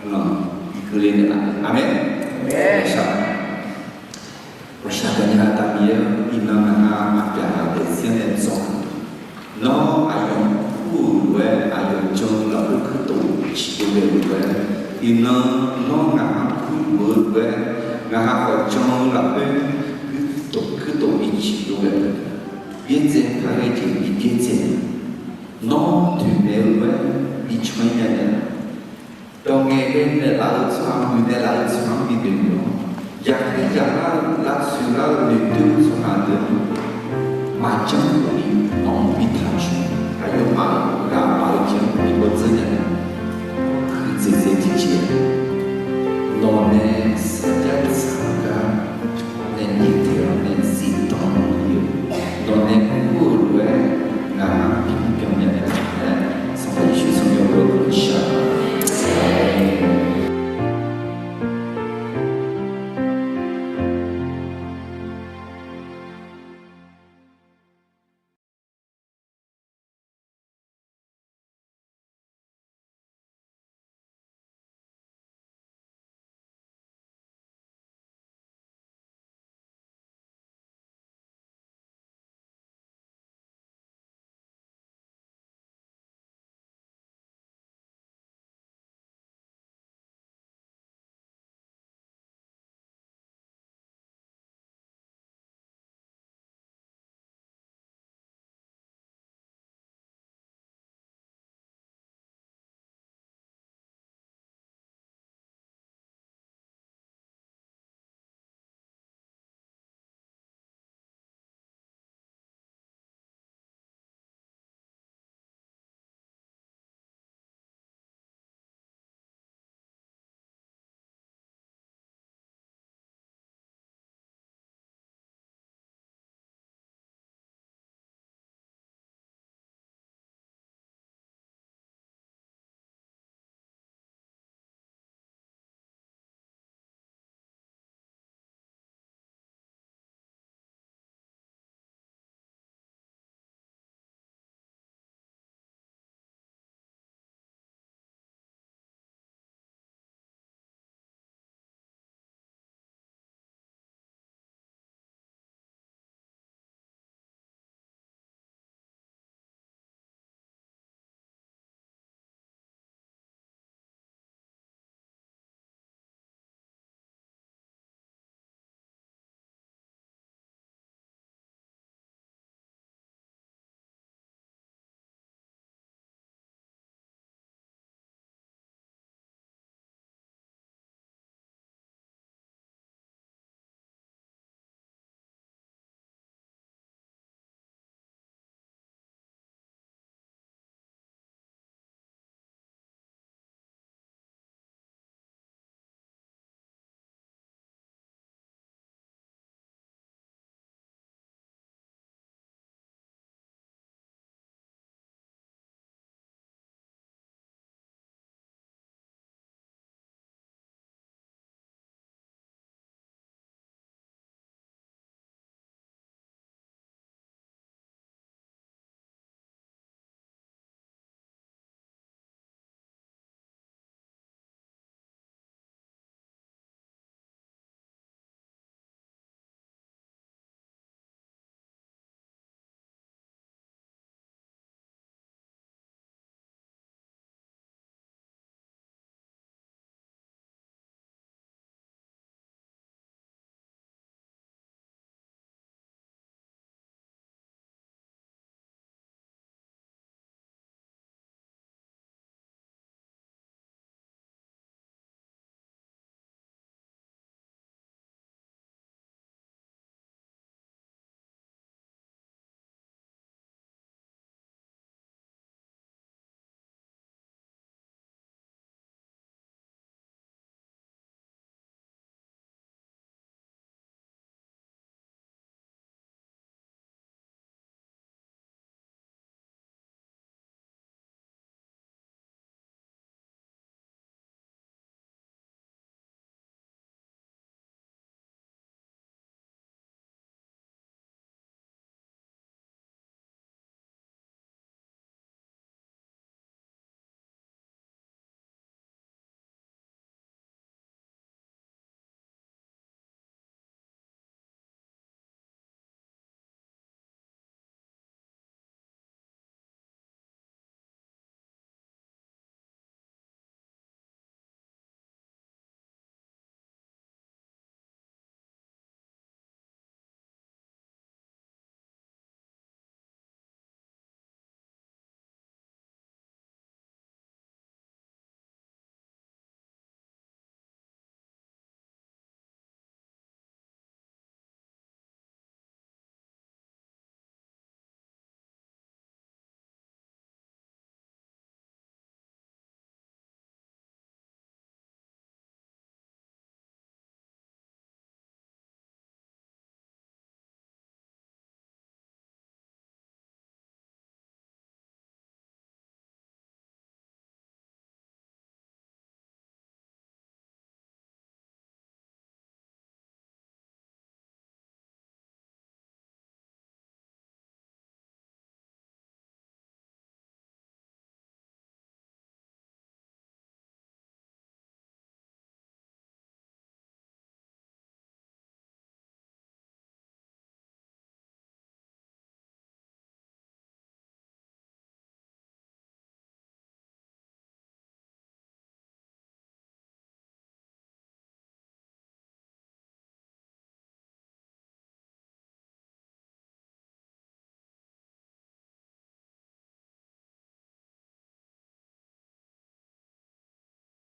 guiqlanq bikeuv le naeqlaf. Aqmeq. Aqmeq. Ghaqshaq gaqnya-eu Aqda Miqyaer-or, iqnan ngaq-anr Aqbyaqhaq daefzir-anr nae dzawq-eu, nawr aqyawf-anr kur-euq lof-aer, aqyawf jan-eu lafkhoer kuirtof ciqdov ghae-euq lof-aer, iqnan nawr ngaq-anr kur-euq lof-aer, ngaq-anr khawf jan-eu lafkhoer kuirtof, kuirtof biciqdov ghae-eu, byaerdzae par ghae jeq bi byaerdzae, nawr toeqmaeq-eu lof-aer bi can-ir nya naeq-a. Dawq ngaeqle naeqlaf-eu tsawrhaq, muiqdzaeq laf-eu tsawrhaq-anr bi noeq-awr, yaqkhaer yaqlar-eu lavtsoeq lar-eu noeqdoer-eu tsawrhaq deuq-anr maqjanr